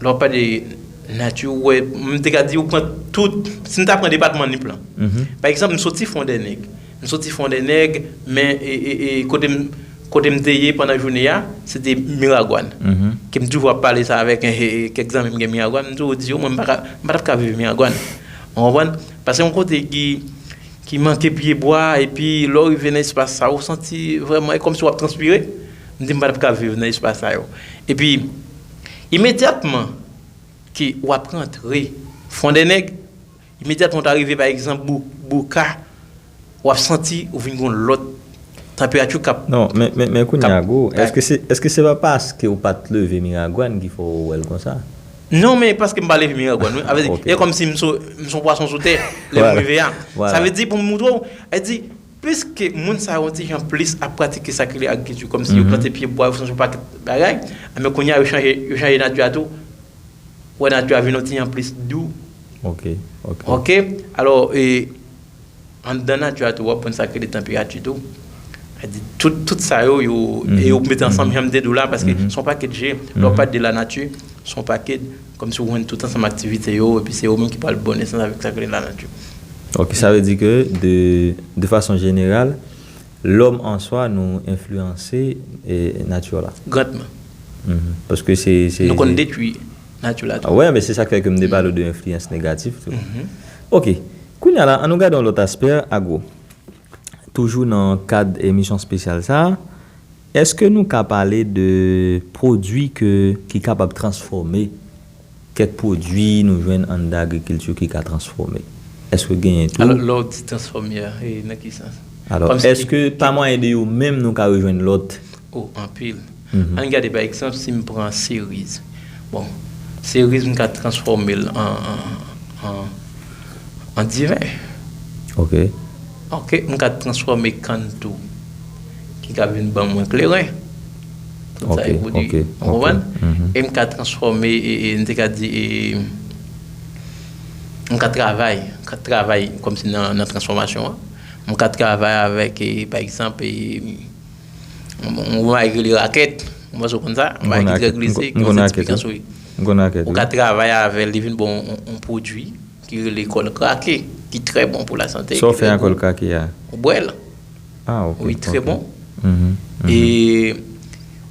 lè w ap pale de nati, ou wè, m te ka di ou pran tout, si n ta pran depatman Nip lan. Mhm. Pa egzanp, m soti Fondènèg. M soti Fondènèg, men, e, e, e, kote m, Kote m te ye pandan jounen an, se te Miragwàn. Ke m toujou ap pale sa avèk, eh, eh, kèk zanmi m gen Miragwàn, m toujou di yo, mwen, m pa ka, m pa t ap ka viv Miragwàn. Ou konprann? Paske yon kote ki, ki manke pyebwa, epi lè w rive nan espas sa, ou santi vrèman, e kòmsi w ap transpire. M di, m pa t ap ka viv nan espas sa yo. Epi, imedyatman ke w ap rantre Fondènèg, imedyatman w ta rive, pa egzanp, Bou-, Bouka, w ap santi ou vin gon lòt tanperati k ap. Non, men, men, men kounye a, Ago, èske se, èske se pa paske ou pa t leve Miragwàn ki fè w wè l konsa? Non, men paske m pa leve Miragwàn, wi. Avè di, e kòmsi m sou, m son pwason sou tè, lè m rive a. Sa vle di, pou m montre w, e di, piske moun sa yo yon ti jan plis ap pratike sa k rele agrikilti, kòmsi yo plante pyebwa, yo fè yon pakèt bagay, men kounye a, yo chanje, yo chanje nati a tou. Wè nati a vin yon ti jan plis dou. Ok, ok. Ok? Alò, e, anndan nati a tou, w ap pran sa k rele tanperati tou. Sa di, tout, tout sa yo, yo, e yo mete ansanm, jan m te di w la, paske se yon pakèt je, lè w pale de lanati, se yon pakèt, kòmsi w jwenn tout ansanm aktivite yo, epi se yo menm ki pral ba w nesans avèk sa k rele lanati. Ok, sa vle di ke de, de fason jeneral, lòm an swa, nou enfliyanse, e, nati la. Grandman. Paske se, se, nou konn detwi nati la tou. Wi, men se sa k fè ke m te pale w de enfliyans negatif tou. Ok. Kounye a la, ann nou gade yon lòt aspè, Ago. Toujou nan kad emisyon espesyal sa a, èske nou ka pale de pwodui ke, ki kapab transfòme kèk pwodui nou jwenn anndan agrikilti ki ka transfòme? Èske genyen tou? Alò, lè w di transfòme a, e nan ki sans? Alò, èske pa mwayen de yo menm nou ka rejwenn lòt? O, anpil. Ann gade, pa egzanp, si m pran seriz. Bon, seriz, m ka transfòme l an, an, an, an diven. Ok. Ok, m ka transfòme kann tou, ki ka vin ban mwen kleren. Tout sa e pwodui. Ou konprann? E m ka transfòme, e, e, m te ka di, e, m ka travay, m ka travay kòmsi nan, nan transfòmasyon an. M ka travay avèk, e, pa egzanp, e, yon, yon bagay ki rele rakèt. M panse w konn sa. Yon bagay ki trè glise, ki gen yon sètifikansyon. Ou ka travay avè l, li vin ba w yon, yon pwodui ki rele kòl krake, ki trè bon pou lasante. Sa w fè ak kòl krake a? Ou bwè l. Ah, ok. Wi, trè bon. E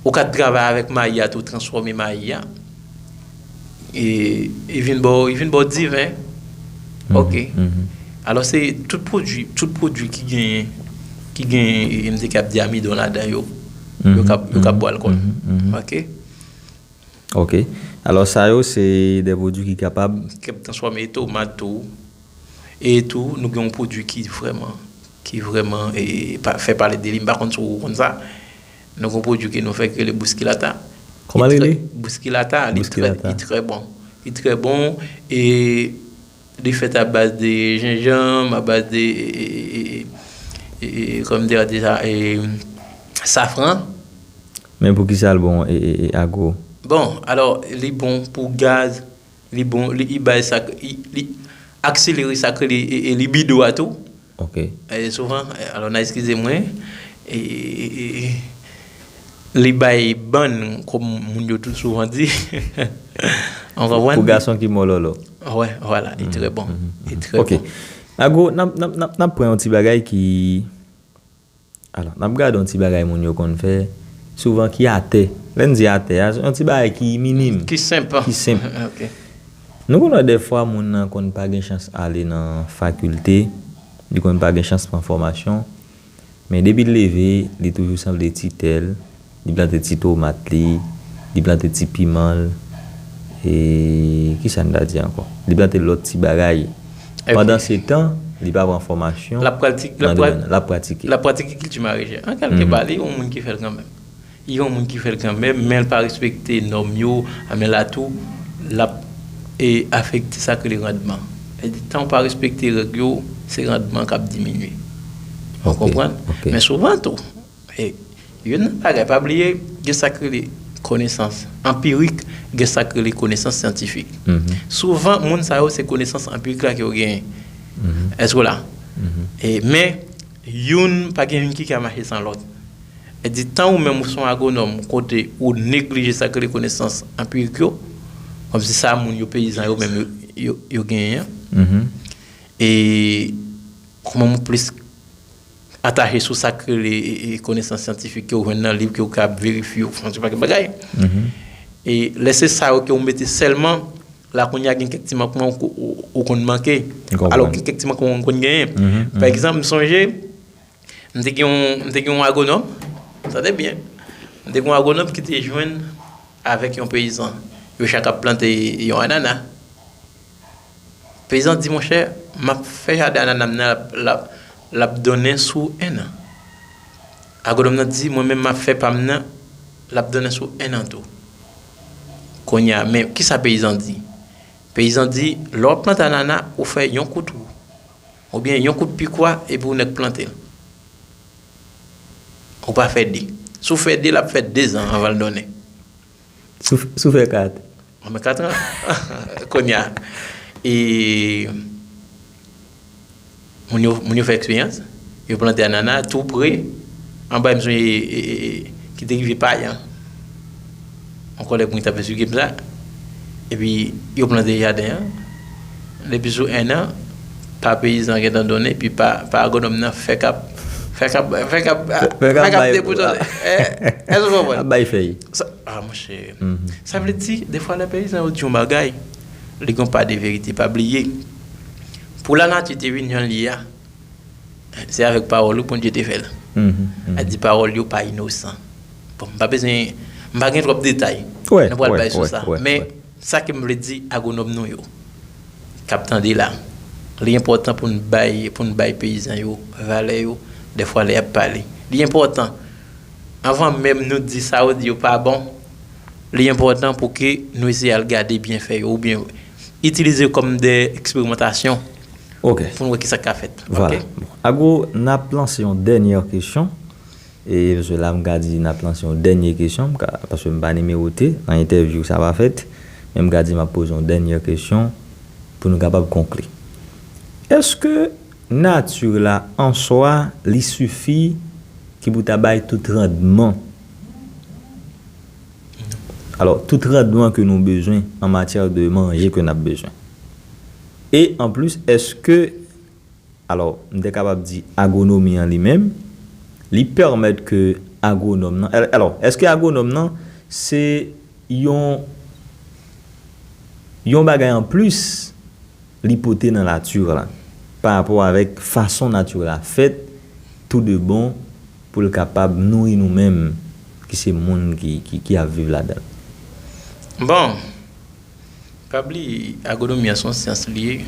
ou ka travay avèk mayi a tou, transfòme mayi a. E, e vin ba w, e vin ba w diven. Ok. Alò, se tout pwodui, tout pwodui ki genyen, ki genyen, e, m te kab di amidon ladan yo, yo kab, yo kab bwè alkòl. Ok. Ok. Alò, sa yo, se de pwodui ki kapab. Ki kab transfòme tomat tou. E tou, nou gen yon pwodui ki vrèman, ki vrèman, e, pa, fè pale de li. M pa konn si w konn sa. Nou gen yon pwodui ke nou fè ki rele bouskilata. Kòman l rele? Bouskilata, li trè, li trè bon. Li trè bon, e li fèt a baz de jenjanm, a baz de, e, e, e, e, e, kòman m te di sa, e, safran. Men poukisa l bon, e, e, e, Ago? Bon, alò, li bon pou gaz, li bon, li, li bay sa, li, li akselere sa k rele, e, e, libido a tou. Ok. E, souvan, e, alò, n a eskize mwen, e, e, e, e, li bay bann, kòm moun yo tou souvan di. Ou konprann? Pou gason ki mòlòlò. Wè, vwala, li trè bon. Li trè bon. Ok. Ago, n ap, n ap, n ap, n ap pran yon ti bagay ki, alò, n ap gade yon ti bagay moun yo konn fè, souvan ki atè. Lè n di atè a, se yon ti bagay ki minim. Ki senp. Ki senp. Ok. Nou konn wè dèfwa moun nan konn pa gen chans ale nan fakilte, li konn pa gen chans pran fòmasyon, men depi l leve, li toujou sanble ti tè l, li plante ti tomat li, li plante ti piman l, e kisa n ta di ankò? Li plante lòt ti bagay. Pandansetan, li pa pran fòmasyon nan domèn nan, l ap pratike. L ap pratike kilti maraîchère. An kèlke pa, li yon moun ki fè l kanmenm. Li yon moun ki fè l kanmenm, men l pa respekte nòm yo, men la tou, l ap, e, afekte sa k rele randman. Sa vle di, tan w pa respekte règ yo, se randman k ap diminye. Ou konprann? Men souvan tou, e, youn nan bagay, pa bliye, gen sa k rele konesans anpirik, gen sa k rele konesans syantifik. Souvan, moun sa yo, se konesans anpirik la ke yo genyen. Èske w la? E, men, youn pa gen youn ki ka mache san lòt. E di, tan ou menm ou se yon agwonòm, kote ou neglije sa k rele konesans anpirik yo, kòmsi sa moun yo, peyizan yo menm, yo, yo, yo genyen an. E kòman ou plis atache sou sa k rele e, e, konesans syantifik ke w jwenn nan liv, ke w ka verifye, w fè yon ti pakèt bagay. E lè se sa yo ke w mete sèlman, la kounye a gen kèk ti mankman ou, ou, ou konn manke. Alò gen kèk ti mankman ou konn genyen. Pa egzanp, m sonje, m te gen yon, m te gen yon agwonòm, tande byen, m te gen yon agwonòm ki te jwenn avèk yon peyizan. Yo chak ap plante yon anana. Peyizan di, monchè, m ap fè jaden anana m nan, l ap, l ap, l ap donnen sou en an. Agwonòm nan di, mwen menm m ap fè pa m nan, l ap donnen sou en an tou. Kounye a, men kisa peyizan di? Peyizan di, lè w ap plante anana, ou fè yon kou twou, oubyen yon kout pikwa, epi w nèk plante l. Ou pa fè de. Si w fè de, l ap fè dezan anvan l donnen. Si w fè kat. Mwen katran. Kounye a, e, moun yo, moun yo fè eksperyans, yo plante anana tou pre anba, m sonje, e, e, e, ki te rive Payan. Yon kòlèg mwen ki t ap esplike m sa. Epi, yo plante jaden an. Depi sou en an, pa peyizan gentan donnen, epi pa, pa agwonòm nan fè k ap, fè k ap, fè k ap, fè k ap depoze. Èske w konprann? Ap bay fèy. Sa, a, monchè. Sa vle di, defwa, lè peyizan yo di yon bagay, li gen yon pa de verite. Pa bliye, pou lanati te vin jan l ye a, se avèk pawòl wi Bondye te fè l. A di pawòl yo pa inosan. Bon, m pa bezwen, m pa gen twòp detay. Nou pral bay sou sa. Men, sa ke m vle di agwonòm nou yo k ap tande la, li enpòtan pou n bay, pou n bay peyizan yo valè yo, defwa lè y ap pale. Li enpòtan, anvan menm nou di sa yo di yo pa bon, li enpòtan pou ke nou eseye al gade byenfè yo, oubyen itilize yo kòm de eksperimantasyon pou n wè kisa k ka fèt. Vwala. Bon. Agwo, n ap lanse yon dènyè kesyon. E, paske la, m ka di n ap lanse yon dènyè kesyon, m ka, paske m pa nimewote, nan entèvyou sa pa fèt, men m ka di m ap poze yon dènyè kesyon pou nou kapab konkli. Èske nati la an swa, li sifi ki pou ta bay tout randman? Alò, tout randman ke nou bezwen an matyè de manje ke n ap bezwen. E anplis, èske Alò, m te kapab di agwonomi an li menm, li pèmèt ke agwonòm nan, al-, alò, èske agwonòm nan se yon, yon bagay anplis li pote nan nati la, pa rapò avèk fason nati la fèt, tou de bon, pou l kapab nouri nou menm, ki se moun ki, ki, ki ap viv ladan l? Bon, pa bliye, agwonomi an se yon syans li ye.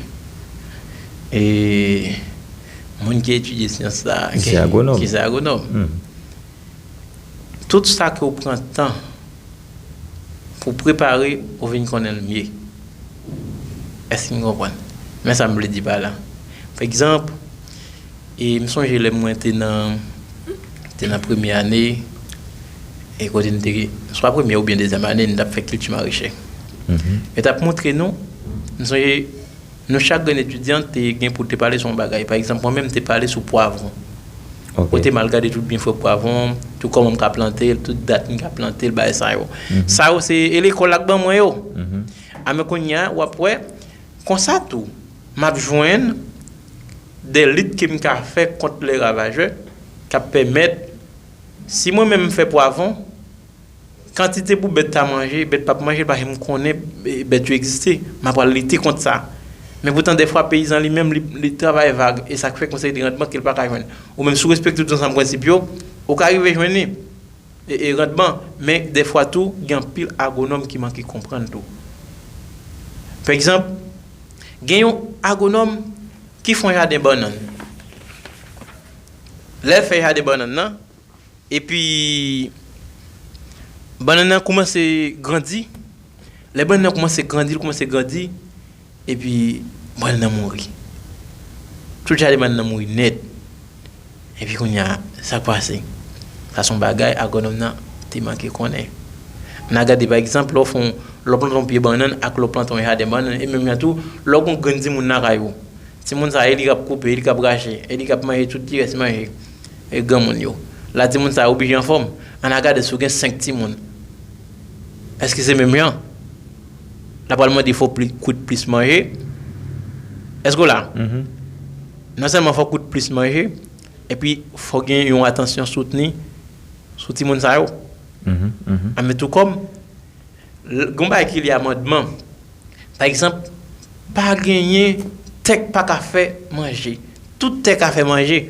E moun ki etidye syans sa a, ki se agwonòm. Ki se agwonòm. Tout sa ke w pran tan pou w prepare, ou vin konnen l mye. Èske n konprann? Men sa m vle di pa la. Pa egzanp, e m sonje lè mwen te nan, te nan premye ane, e kote n te, swa premye oubyen dezyèm ane, n t ap fè kilti marechè. Yo t ap montre nou, m sonje, nou chak grenn etidyan te gen pou te pale sou yon bagay. Pa egzanp, mwen menm, m te pale sou pwavwon. Kote m al gade tout byenfè pwavwon, tout kòman m ka plante l, tout dat m ka plante l, bagay sa yo. Sa yo, se, e lekòl la k ban mwen yo. A, men kounye a, w ap wè, konsa tou, m ap jwenn de lit ke m ka fè kont lè ravajè, k ap pèmèt, si mwen menm m fè pwavwon, kantite pou bèt ta manje, bèt p ap manje l, paske m konnen, e, bèt yo egziste, m ap pral lite kont sa. Men poutan, dèfwa, peyizan li menm, li, li travay vag, e sa k fè gon seri de randman ke l pa ka jwenn. Ou menm, si w respekte tout ansanm prensip yo, ou ka rive jwenn li, e, e randman. Men, dèfwa tou, gen anpil agwonòm ki manke konprann tou. Pa egzanp, gen yon agwonòm ki fè yon jaden bannann. Lè l fè jaden bannann nan, epi bannann nan koumanse grandi. Lè bannann nan koumanse grandi, l koumanse grandi, epi bannann nan mouri. Tout jaden bannann nan mouri nèt. Epi kounye a, sa k pase? Sa se yon bagay agwonòm nan te manke konnen. N a gade, pa egzanp, lè w fè yon, lè w plante yon pye bannann ak lè w plante yon jaden bannann, e menm jan tou, lè w gen yon grenn timoun lakay ou, timoun sa a, e li k ap koupe, e li k ap rache, e li k ap manje tout ki rès manje, e, granmoun yo. La, timoun sa a oblije anfòm. Ann a gade si w gen senk timoun. Èske se menm jan? L ap pral mande fò w pli, kwit plis manje. Èske w la? Non sèlman fò w kwit plis manje, Epi, fò gen yon atansyon soutni sou timoun sa yo. Anmen tou kòm, l- gon bagay ki li amandman. Pa egzanp, pa genyen tè k pa ka fè manje. Tout tè ka fè manje.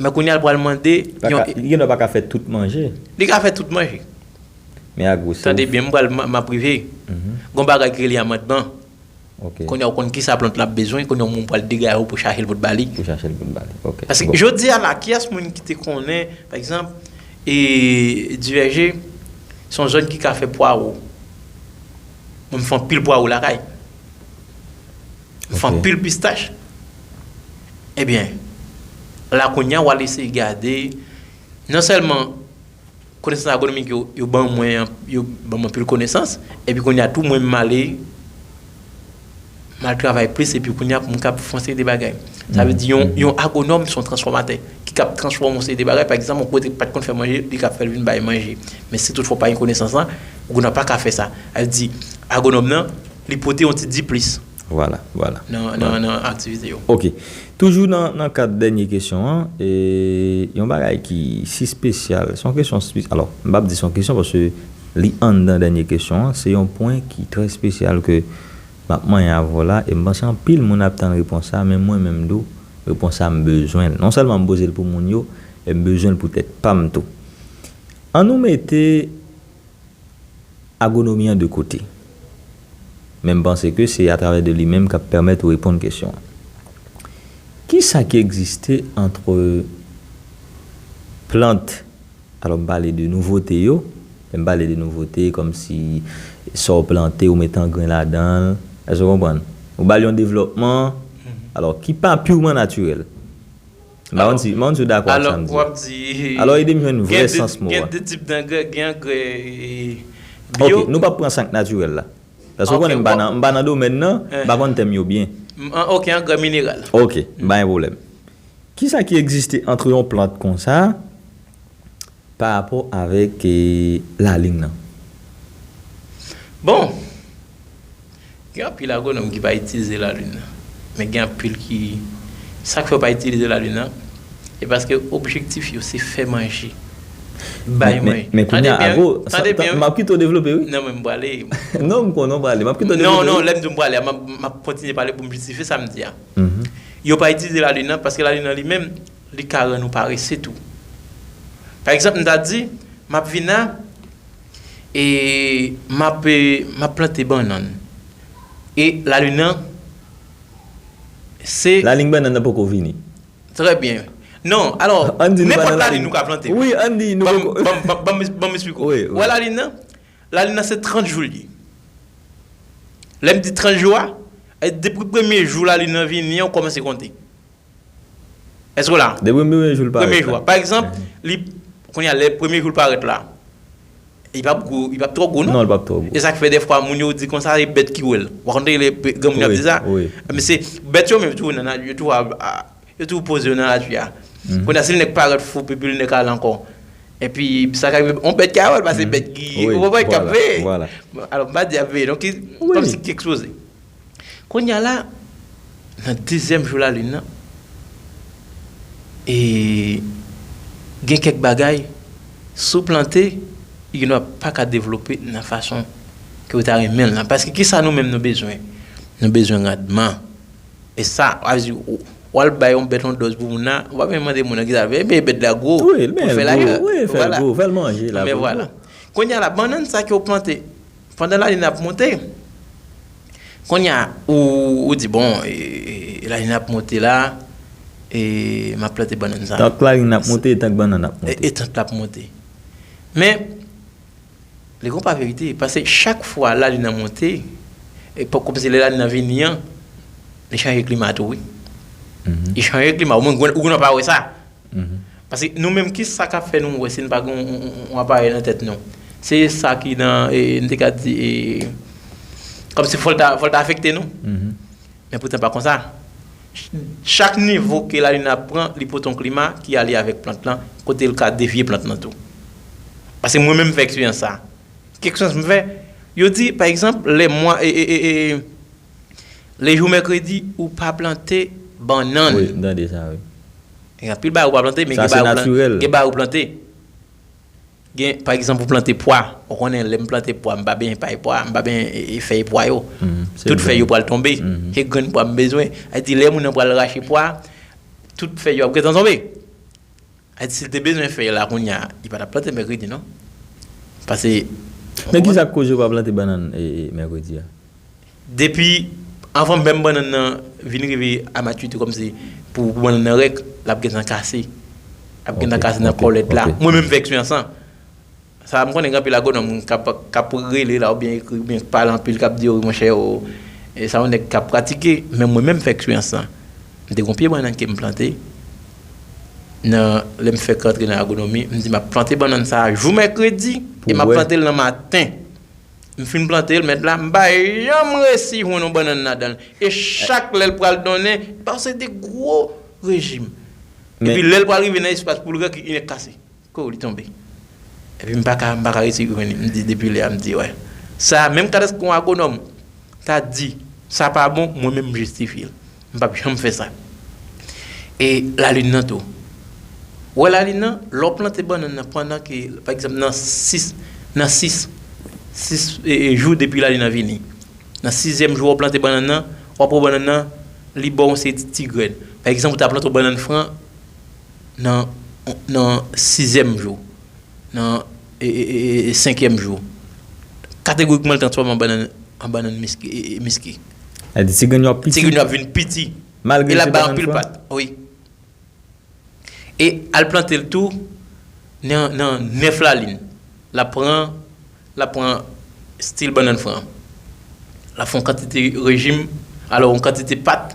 Men kounye a l pral mande Pa yon ka- Li gen dwa pa ka fè tout manje. Li ka fè tout manje. Men a gwo se Tande byen, m pral m ap rive. Gon bagay ki rele amandman. Kounye a ou konn kisa plant la ap bezwen, kounye a ou pral degaye ou pou chache l pou t ba li. Pou chache l pou t ba li. Ok. Paske jodi a la, kiyès moun ki te konnen, pa egzanp, e, Divèje, se yon zòn ki ka fè pwawo. Mwen, m fè anpil pwawo lakay. M fè anpil pistach. Ebyen, la kounye a, w al eseye gade, non sèlman konesans agronomik yo, yo ban mwen, yo ban mwen anpil konesans, epi kounye a tou, mwen, m ale, m al travay plis, epi kounye a, pou m kab fè yon seri de bagay. Sa vle di, yon, yon agwonòm, se yon transfòmatè, ki kab transfòme yon seri de bagay. Pa egzanp, yon kote pa t konn fè manje, li kab fè l vin bay manje. Men si toutfwa w pa gen konesans lan, ou kounye a pa ka fè sa. Sa vle di, agwonòm nan, li pote yon ti diplis. Vwala, vwala. Nan, nan, nan aktivite yo. Ok. Toujou nan, nan kad dènye kesyon an, e, yon bagay ki si espesyal, se yon kesyon espe- alò, m p ap di se yon kesyon paske li anndan dènye kesyon an, se yon pwen ki trè espesyal ke m ap manyen avè w la, e m panse anpil moun ap tann repons sa, men mwen menm tou, repons sa m bezwen l. Non sèlman m poze l pou moun yo, e m bezwen l pou tèt pa m tou. An nou mete agwonomi an de kote. Men m panse ke se atravè de li menm k ap pèmèt ou reponn kesyon an. Kisa ki egziste ant plant, alò m pale de nouvote yo, lè m pale de nouvote, kòmsi sa w plante, ou mete an gren ladan l, èske w konprann? Ou ba l yon devlòpman, alò ki pa pirman natirèl. M pa konn si, m pa konn si w dakò ak sa m di a. Alò, w ap di, alò, ede m jwenn vrè sans mo a. Gen de tip dangrè, gen angrè, e, byo. Ok, nou p ap pran sa k natirèl la. Paske ou konnen m pa nan, m pa nan domèn nan, m pa konn tèm yo byen. Ok, angrè mineral. Ok, pa gen pwoblèm. Kisa ki egziste ant yon plant konsa pa rapò avèk, e, lalin nan? Bon, gen anpil agwonòm ki pa itilize lalin nan. Men gen anpil ki, sa k fè yo pa itilize lalin nan, e paske objektif yo se fè manje. Bay manje. Men kounye a, Ago, m ap kite w devlope, wi. Non, men m prale. Non, m konnen w prale. M ap kite w devlope. Non, non, lè m di w m prale, m ap, m ap kontinye pale pou m jistifye sa m di a. Yo pa itilize lalin nan paske lalin nan li menm, li ka rann ou parese tou. Pa egzanp, m ta di, m ap vin la, e m ap, e, m ap plante bannann. E lalin nan, se Lalin bannann nan poko vini. Trè byen. Non, alò, nenpòt lalin nou ka plante. Wi, ann di nou poko. Ban m, ban m, ban m, ban m eksplike w. Ou wè lalin nan? Lalin nan se trant jou l ye. Lè m di trant jou a, e depi premye jou lalin nan vini an, ou kòmanse konte. Èske w la? Depi premye jou l parèt la. Premye jou a. Pa egzanp, li, kounye a, lè premye jou l parèt la, li p ap gwo, li p ap twò gwo, non? Non, li p ap twò gwo. E sa k fè dèfwa moun yo di konsa, se bèt ki wè l. Ou pa konn tande lè granmoun yo ap di sa? Wi. Men se bèt yo menm tou nan, yo tou a, a, yo tou poze yo nan lari a. Kounye a, si nèg parèt fou, epi nèg ale ankò. Epi, sa ka rive, yon bèt ka wè l, paske bèt ki, ou konprann, k ap veye. Alò, m pa di ap veye, donk, kòmsi ki ekspoze. Kounye a la, nan dezyèm jou lalin nan, e gen kèk bagay, si w plante, li gendwa pa ka devlope nan fason ke w ta renmen l lan. Paske kisa nou menm nou bezwen? Nou bezwen randman. E sa, w ap di, w al bay yon bèt yon dòz pou moun nan, ou pa menm mande moun nan kisa l vle, men bèt la gwo, pou l fè lajan. Wi, fè l gwo, fè l manje la. Men vwala. Kounye a la, bannann sa ke w plante, pandan lalin nan ap monte, kounye a, ou, ou di, bon, e, e, lalin nan ap monte la, e m ap plante bannann sa. Tank lalin nan ap monte, e tank bannann nan ap monte. E, e tank l ap monte. Men, li gon pa verite, paske chak fwa lalin nan monte, e pa kòmsi lè lalin nan vini an, li chanje klima tou, wi. Li chanje klima, ou menm, ou gendwa pa wè sa. Paske nou menm, kisa k ap fè nou wè si n pa gen yon, yon, yon, yon aparèy nan tèt nou? Se sa ki nan, e, n te ka di, e, kòmsi fò l ta, fò l ta afekte nou. Men poutan pa konsa. Ch- Chak nivo ke lalin nan ap pran, li pote yon klima ki ale avèk plant lan, kote l ka devye plant lan tou. Paske mwen menm m fè eksperyans sa. Ki eksperyans m fè? Yo di, pa egzanp, lè mwa, e, e, e, e, le jou mèkredi, ou pa plante bannann. Wi, m tande sa, wi. Gen anpil bagay ou pa plante, men gen bagay ou plante. Gen bagay ou plante. Gen, pa egzanp, ou plante pwa. Ou konnen, lè m plante pwa, m pa benyen pay pwa, m pa benyen e, e, fèy pwa yo. Tout fèy yo pral tonbe. Se grenn pwa m bezwen. Sa vle di, lè moun nan pral rache pwa, tout fèy yo ap gentan tonbe. Sa vle di, si l te bezwen fèy la kounye a, li pa t ap plante mèkredi, non. Paske, men kisa k koz yo pa plante bannann e, e, mèkredi a? Depi anvan menm bannann nan vin rive a matirite, kòmsi pou, pou bannann nan rèk, l ap gentan kase. L ap gentan kase nan kòlèt la. Mwen menm m fè eksperyans lan. Sa, m konnen gen anpil agwonòm k ap, k ap rele la, oubyen ekri, oubyen pale anpil, k ap di, "Wi, monchè, o, e sa yon nèg k ap pratike." Men mwen menm m fè eksperyans lan. M te gen yon pye bannann ke m plante. Nan, lè m fèk rantre nan agwonomi, m di, "M ap plante bannann sa a jou mèkredi, e m ap plante l nan maten." M fin plante l, mèt la, m pa janm resi jwenn yon bannann ladan l. E chak lè l pral donnen, paske se de gwo rejim. Epi lè l pral rive nan espas pou l rèk, li nèk kase. Kou li tonbe. Epi m pa ka, m pa ka resi jwenn li. M di, depi lè a, m di, wè. Sa, menm kalès yon agwonòm ta di, sa pa bon, mwen menm m jistifye l. M p ap janm fè sa. E lalin nan tou. Ou wè lalin nan, lè w plante bannann nan pandan ke, pa egzanp, nan sis, nan sis, sis, e, e, jou depi lalin nan vini. Nan sizyèm jou w plante bannann nan, w ap wè bannann nan, li ba w yon seri ti, ti grenn. Pa egzanp, ou ta plante yon bannann fran nan, nan sizyèm jou, nan, e, e, e, e, senkyèm jou. Kategorikman, l transfòme an bannann, an bannann miske, e, e, miske. Sa vle di, ti grenn yo ap piti. Ti grenn yo ap vin piti. Malgre l se bannann fran? E l ap bay anpil pat, wi. E al plante l tou nan, nan nèf lalin. L ap pran, l ap pran estil bannann fran. L ap fè yon kantite rejim, alò yon kantite pat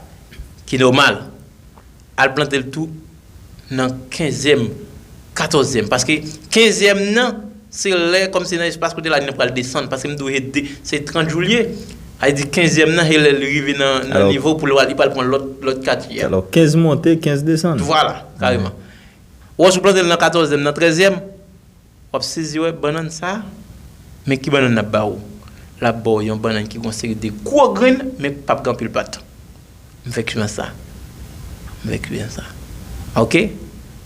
ki nòmal. Al plante l tou nan kenzyèm, katòzyèm. Paske kenzyèm nan, se lè kòmsi nan espas kote lalin nan pral desann. Paske m di w se de, se trant jou l ye. Sa vle di kenzyèm nan, se lè l rive nan, nan nivo pou l, li pral pran lòt, lòt katye a. Alò, kenz monte, kenz desann. Vwala, kareman. Ou wè, si w plante l nan katòzyèm, nan trèzyèm, w ap sezi wè bannann sa a, men ki bannann l ap ba ou? L ap ba w yon bannann ki gen yon seri de gwo grenn, men k p ap gen anpil pat. M fè eksperyans sa. M fè eksperyans sa. Oke?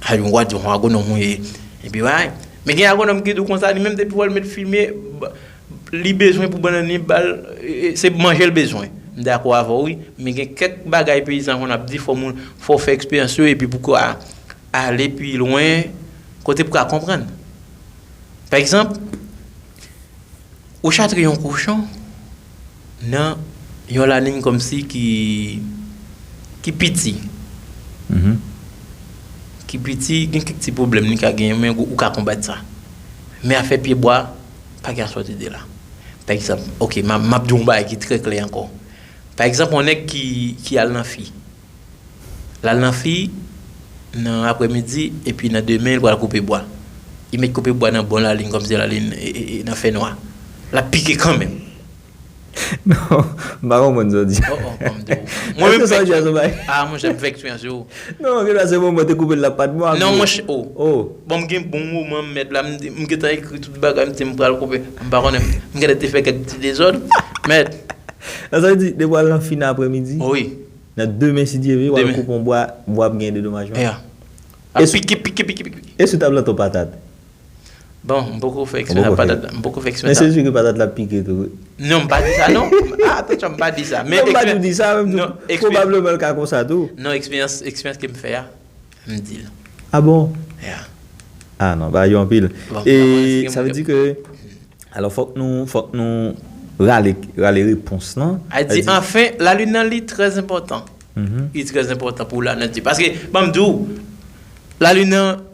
A, yon wa di yon agwonòm ou ye. Epi, bay. Men gen agwonòm ki di w konsa, li menm depi w wè l met fimye, ba, li bezwen pou bannann li ba l, e, e, se manje l bezwen. M dakò avè w, wi. Men gen kèk bagay peyizan konn ap di, fò moun, fò w fè eksperyans yo, epi pou w ka ale pi lwen, kote pou w ka konprann. Pa egzanp, ou chatre yon kochon nan yon lalin kòmsi ki, ki piti. Ki piti, gen kèk ti pwoblèm li ka genyen, men ou, ou ka konbat sa. Men afè pyebwa, pa gen sòti de la. Pa egzanp, oke, m a, m ap di w yon bagay ki trè klè ankò. Pa egzanp, yon nèg ki, ki al nan fi. L al nan fi nan aprèmidi, epi nan demen, l pral koupe bwa. Li mèt koupe bwa nan bon lalin, kòmsi lalin, e, e, e, nan fènwa. L ap pike kanmenm. Non, m pa konprann sa w di. Oh, oh, ban m di w. Mwen menm, èske sa w di a se yon bagay? Ah, monchè, m fè eksperyans yo. Non, gen dwa se moman w te koupe l la pa t bon. Non, monchè, oh. Oh. Bon, m gen bon moman, m mèt la, m, m gentan ekri tout bagay, m di m pral koupe. M pa konnen, m gentan te fè kèk ti dezòd. Mèt. Sa vle di, depi w al nan fi nan aprèmidi? Wi. Nan demen, si Dye vle, w al koupe yon bwa, bwa ap gen dedomajman. Yeah. Ap pike, pike, pike, pike, pike. E si w ta plante yon patat? Bon, m poko fè eksperyans ak patat la. M poko fè eksperyans ak patat la. Men se sou ke patat la pike tou, wi. Non, m pa di sa, non. Ah, atansyon, m pa di sa. Men non, m pa di w di sa, men m di w, pwobableman l ka konsa tou. Non, eksperyans, eksperyans ke m fè a, m di l. Ah bon? Yeah. Ah non, bagay yo anpil. Bon, e sa vle di ke, alò, fòk nou, fòk nou rale, rale repons lan. A di, anfen, lalin nan li trè enpòtan. Li trè enpòtan pou lalin nan. Paske, ban m di w, lalin nan,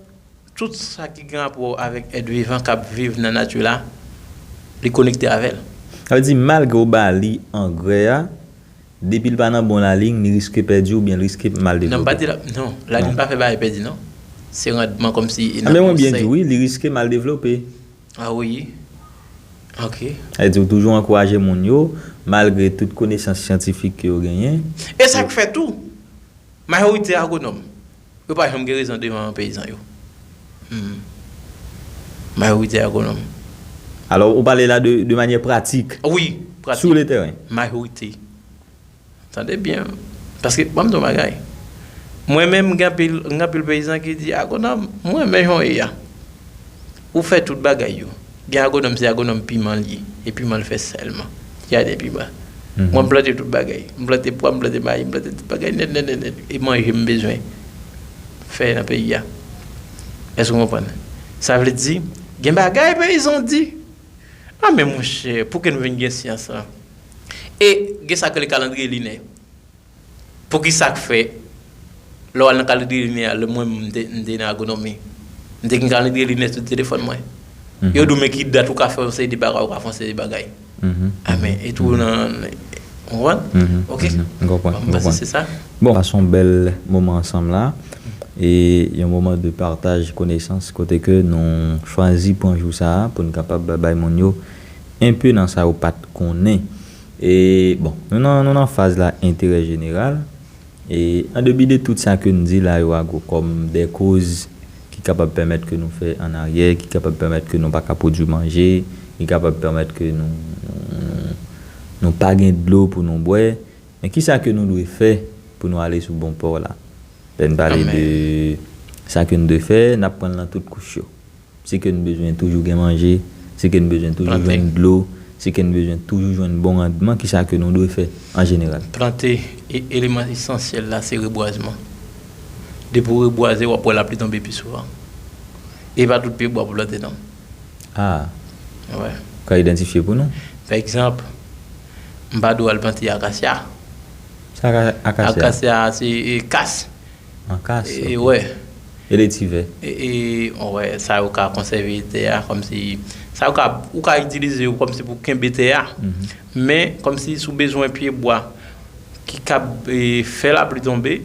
tout sa ki gen rapò avèk èt vivan k ap viv nan nati la, li konekte avè l. Sa vle di, malgre w ba li angrè a, depi l pa nan bon lalin, li riske pèdi oubyen li riske mal devlope. Non, m pa di la, non, lalin pa fè bagay pèdi, non. Se randman kòmsi nan konsèy. Men mwen byen di w, wi, li riske mal devlope. Ah wi. Ok. Sa vle di, w toujou ankouraje moun yo, malgre tout konesans syantifik ke yo genyen. E sa k fè tou, majorite agwonòm, yo pa janm gen rezon devan peyizan yo. Hmm. Majorite agwonòm. Alò, ou pale la de, de manyè pratik. Wi, pratik. Sou le tèren. Majorite. Tande byen. Paske, ban m di w yon bagay. Mwen menm, gen anpil, gen anpil peyizan ki di, "Agwonòm, mwen renmen jan w ye a. Ou fè tout bagay yo." Gen agwonòm, se agwonòm piman li ye, e piman l fè sèlman. Jaden piman. Mwen, m plante tout bagay. M plante pwa, m plante mayi, m plante tout bagay nèt, nèt, nèt, nèt. E manje m bezwen fè nan peyi a. Èske w konprann? Sa vle di, gen bagay peyizan di, "A, men monchè, pouki nou vin gen syans lan?" E gen sa k rele kalandriye linè. Poukisa k fè, lè w al nan kalandriye linè a, lè mwen, m te, m te nan agwonomi, m te gen kalandriye linè sou telefòn mwen. Yo di w, men ki dat ou ka fè yon seri de bagay, ou ka fè yon seri de bagay. A, men, e tou nan, ou konprann? Ok. M konprann, m konprann. Bon, m panse se sa. Bon, pase yon bèl moman ansanm la. E yon moman de partaj konesans, kote ke nou chwazi pran jou sa a pou n kapab bay moun yo enpe nan sa yo pa t konnen. E, bon, nou nan, nou nan faz la, enterè jeneral. E, an depi de tout sa ke n di la yo, Agwo, kòm de koz ki kapab pèmèt ke nou fè an aryè, ki kapab pèmèt ke nou pa ka pwodui manje, ki kapab pèmèt ke nou, nou, nou pa gen dlo pou nou bwè, men kisa ke nou dwe fè pou nou ale sou bon pò la? Lè n pale de sa ke n dwe fè, n ap pran l nan tout kouch yo. Si ke n bezwen toujou gen manje, si ke n bezwen toujou jwenn dlo, si ke n bezwen toujou jwenn bon randman, kisa ke nou dwe fè an jeneral? Plante, e, eleman esansyèl la, se rebwazman. Depi w rebwaze, w ap wè lapli tonbe pi souvan. E pa tout pye bwa pou plante, non. Ah. Ou ka idantifye pou nou? Pa egzanp, m pa di w al plante akasya. Sa ka, akasya? Akasya, se, e, kas. An kas, e, ok. Wè. E letivè? E, e, wè, sa yo ka konsève tè a, kòmsi, sa yo ka, ou ka itilize yo kòmsi pou kenbe tè a. Men, kòmsi si w bezwen pye bwa ki kab, e, fè lapli tonbe,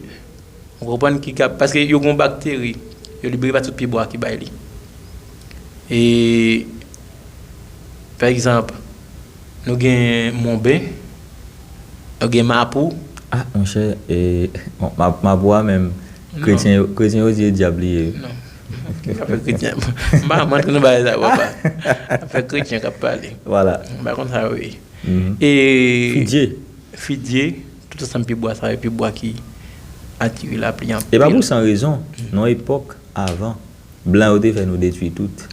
ou konprann, ki kab, paske yo gen yon bakteri, yo libere pa tout pye bwa ki bay li. E, pa egzanp, nou gen monben, nou gen mapou. Ah, monchè, e, bon, ma-, mapou a menm, kretyen yo, kretyen yo di e dyab li ye. Non. Ki afè kretyen? M pa antre nan bagay sa yo, papa. Afè kretyen k ap pale. Vwala. M pa konn sa yo ye. E fidye. Fidye, tout ansanm pye bwa sa yo, pye bwa ki atire lapli anpil. E pa pou san rezon, nan epòk avan, blan yo te fè nou detwi tout.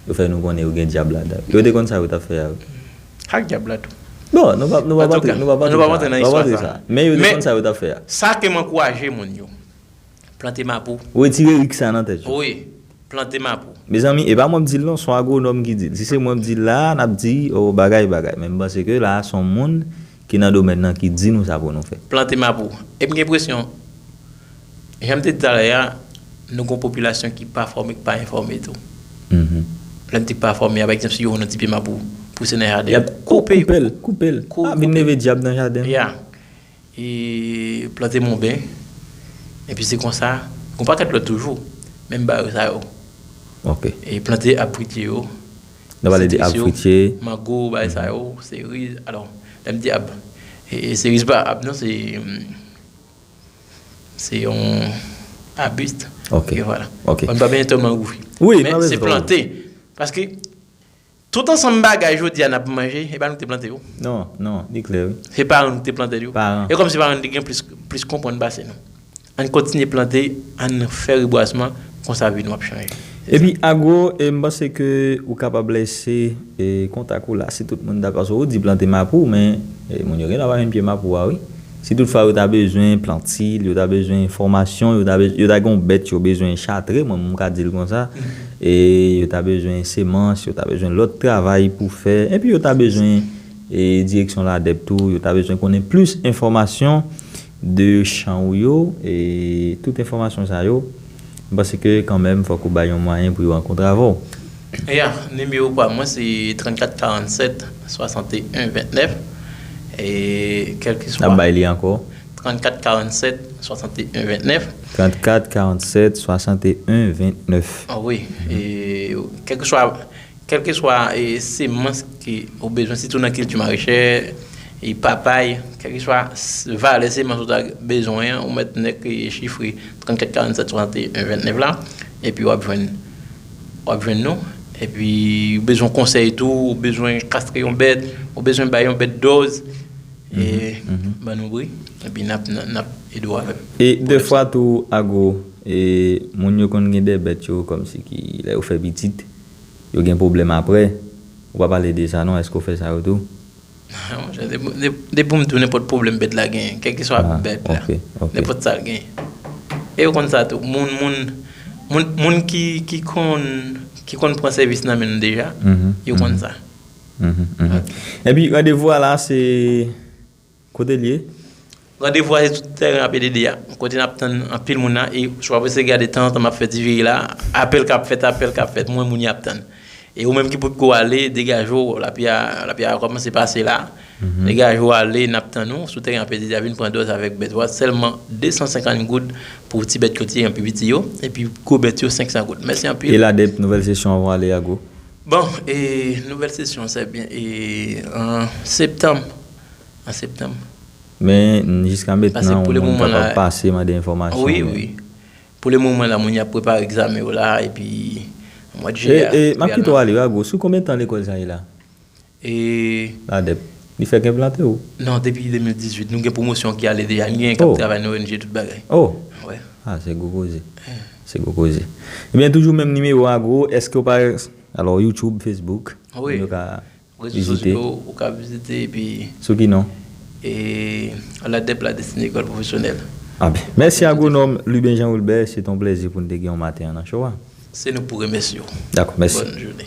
Yo fè nou konnen yo gen dyab ladan. Yo te konn sa yo t ap fè a, wi. Ak dyab la tou. Bon, nou pa, nou pa antre, nou pa antre nan istwa sa. Men yo te konn sa yo t ap fè a. Sa ke m ankouraje moun yo, plante mapou. Retire risk sa nan tèt yo. Wi, plante mapou. Mezanmi, e pa mwen m di l non, se yon agwonòm ki di l. Si se mwen m di l la, n ap di, o, bagay, bagay. Men m panse ke la, se yon moun ki nan domèn nan ki di nou sa pou nou fè. Plante mapou. E m gen enpresyon, jan m te di talè a, nou gen yon popilasyon ki pa fòme, ki pa enfòme tou. Lè m di pa fòme a, pa egzanp, si yo wè yon ti pye mapou pouse nan jaden, y ap koupe, koupe l, koupe l. Ah, vin leve dyab nan jaden. Ya. E plante monben. Epi se konsa, gen yon pakèt lòt toujou. Menm bagay sa yo. Ok. E plante ab fritye yo. Nou pale de ab fritye. Mango, bagay sa yo, seriz. Alò, lè m di ab, e, e seriz pa ab non, se, mm, se yon abis. Ok. E vwala. Ok. Mwen pa bezwen tèlman goufi. Wi, men se plante. Paske tout ansanm bagay jodi a n ap manje, e pa nou ki te plante yo. Non, non, li klè, wi. Se paran nou ki te plante yo. Paran. E kòm se paran nou te gen plis, plis konprann pase nou. Ann kontinye plante, ann fè rebwazman, konsa vi nou ap chanje. Epi, Agwo, e m panse ke ou kapab lese, e, kontak ou la, si tout moun dakò. Paske ou di plante mapou, men, e, moun yo gen dwa pa jwenn pye mapou a, wi. Si toutfwa yo ta bezwen plantil, yo ta bezwen fòmasyon, yo ta bez-, yo ta gen yon bèt yo bezwen chatre, mwen, m ka di l konsa. E yo ta bezwen semans, yo ta bezwen lòt travay pou fè. Epi yo ta bezwen, e, direksyon ladèp tou, yo ta bezwen konnen plis enfòmasyon de chan ou yo, e tout enfòmasyon sa yo, m panse ke kanmenm fòk ou bay yon mwayen pou yo rankontre avè w. Ya, nimewo pa mwen se trannkat karannsèt swasanteyen ventnèf. E kèlkeswa. N ap bay li ankò. Trannkat karannsèt swasanteyen ventnèf. Trannkat karannsèt swasanteyen ventnèf. Ah wi, e kèlkeswa, kèlkeswa, e, semans ke ou bezwen, sitou nan kilti marechè, e papay, kèlkeswa s-, valè semans ou ta bezwen an, ou mèt nèk, e, chifre trannkat karannsèt swasanteyen ventnèf la, epi w ap jwenn, w ap jwenn nou, epi ou bezwen konsèy tou, ou bezwen kastre yon bèt, ou bezwen bay yon bèt dòz, e, ban nou pri, epi n ap, n ap, n ap, E dwa menm. E defwa tou, Ago, e moun yo konn gen de bèt yo kòmsi ki, lè yo fè pitit, yo gen pwoblèm apre. Ou pa pale de sa non, èske w fè sa yo tou? Monchè, depi depi m di w nenpòt pwoblèm bèt la genyen, kèlkeswa bèt la, nenpòt sa l genyen. E yo konn sa tou. Moun, moun, moun, moun ki, ki konn, ki konn pran sèvis nan men nou deja, yo konn sa. Epi randevou a la, se kote l ye? Randevou a se sou tèren A P D D a, kote n ap tann anpil moun nan, e si w apresye gade tanzantan m ap fè ti vire la, apèl k ap fèt, apèl k ap fèt, mwen moun y ap tann. E ou menm ki potko ale, degaje w, lapli a, lapli a kòmanse pase la. Degaje w ale, n ap tann ou sou tèren A P D D a, vin pran dòz avèk bèt ou a, sèlman de san senkant goud pou ti bèt yo ti an pi piti yo, epi gwo bèt yo senk san goud. Mèsi anpil. E la dèp, nouvèl sesyon an va ale, Ago? Bon, e nouvèl sesyon, se byen, e an septanm, an septanm. Men jiska mentnan, yon moun kapab pase mande enfòmasyon. Wi, wi. Pou le moman la, moun y ap prepare egzamen yo la, epi mwa de jiyè a. E, e m ap kite w ale, Ago, sou konbyen tan lekòl sa ye la? E la dèp, li fèk enplante ou? Non, depi de mil dizuit, nou gen pwomosyon ki ale deja, nou gen k ap travay nan O N G, tout bagay. Oh! Wè. Ah, se gwo koze. Se gwo koze. Ebyen, toujou menm nimewo, Ago, èske w pa, alò, YouTube, Facebook, moun yo ka vizite. Rezo sosyo, ou ka vizite, epi sou ki non? E, la dèp la Destiny École Professionnelle. Ah ben, mèsi, Agwonòm Luben Jean Wilbert, se te yon plèzi pou n te gen w maten an nan show a. Se nou pou remèsye w. Dakò, mèsi. Bòn jounen.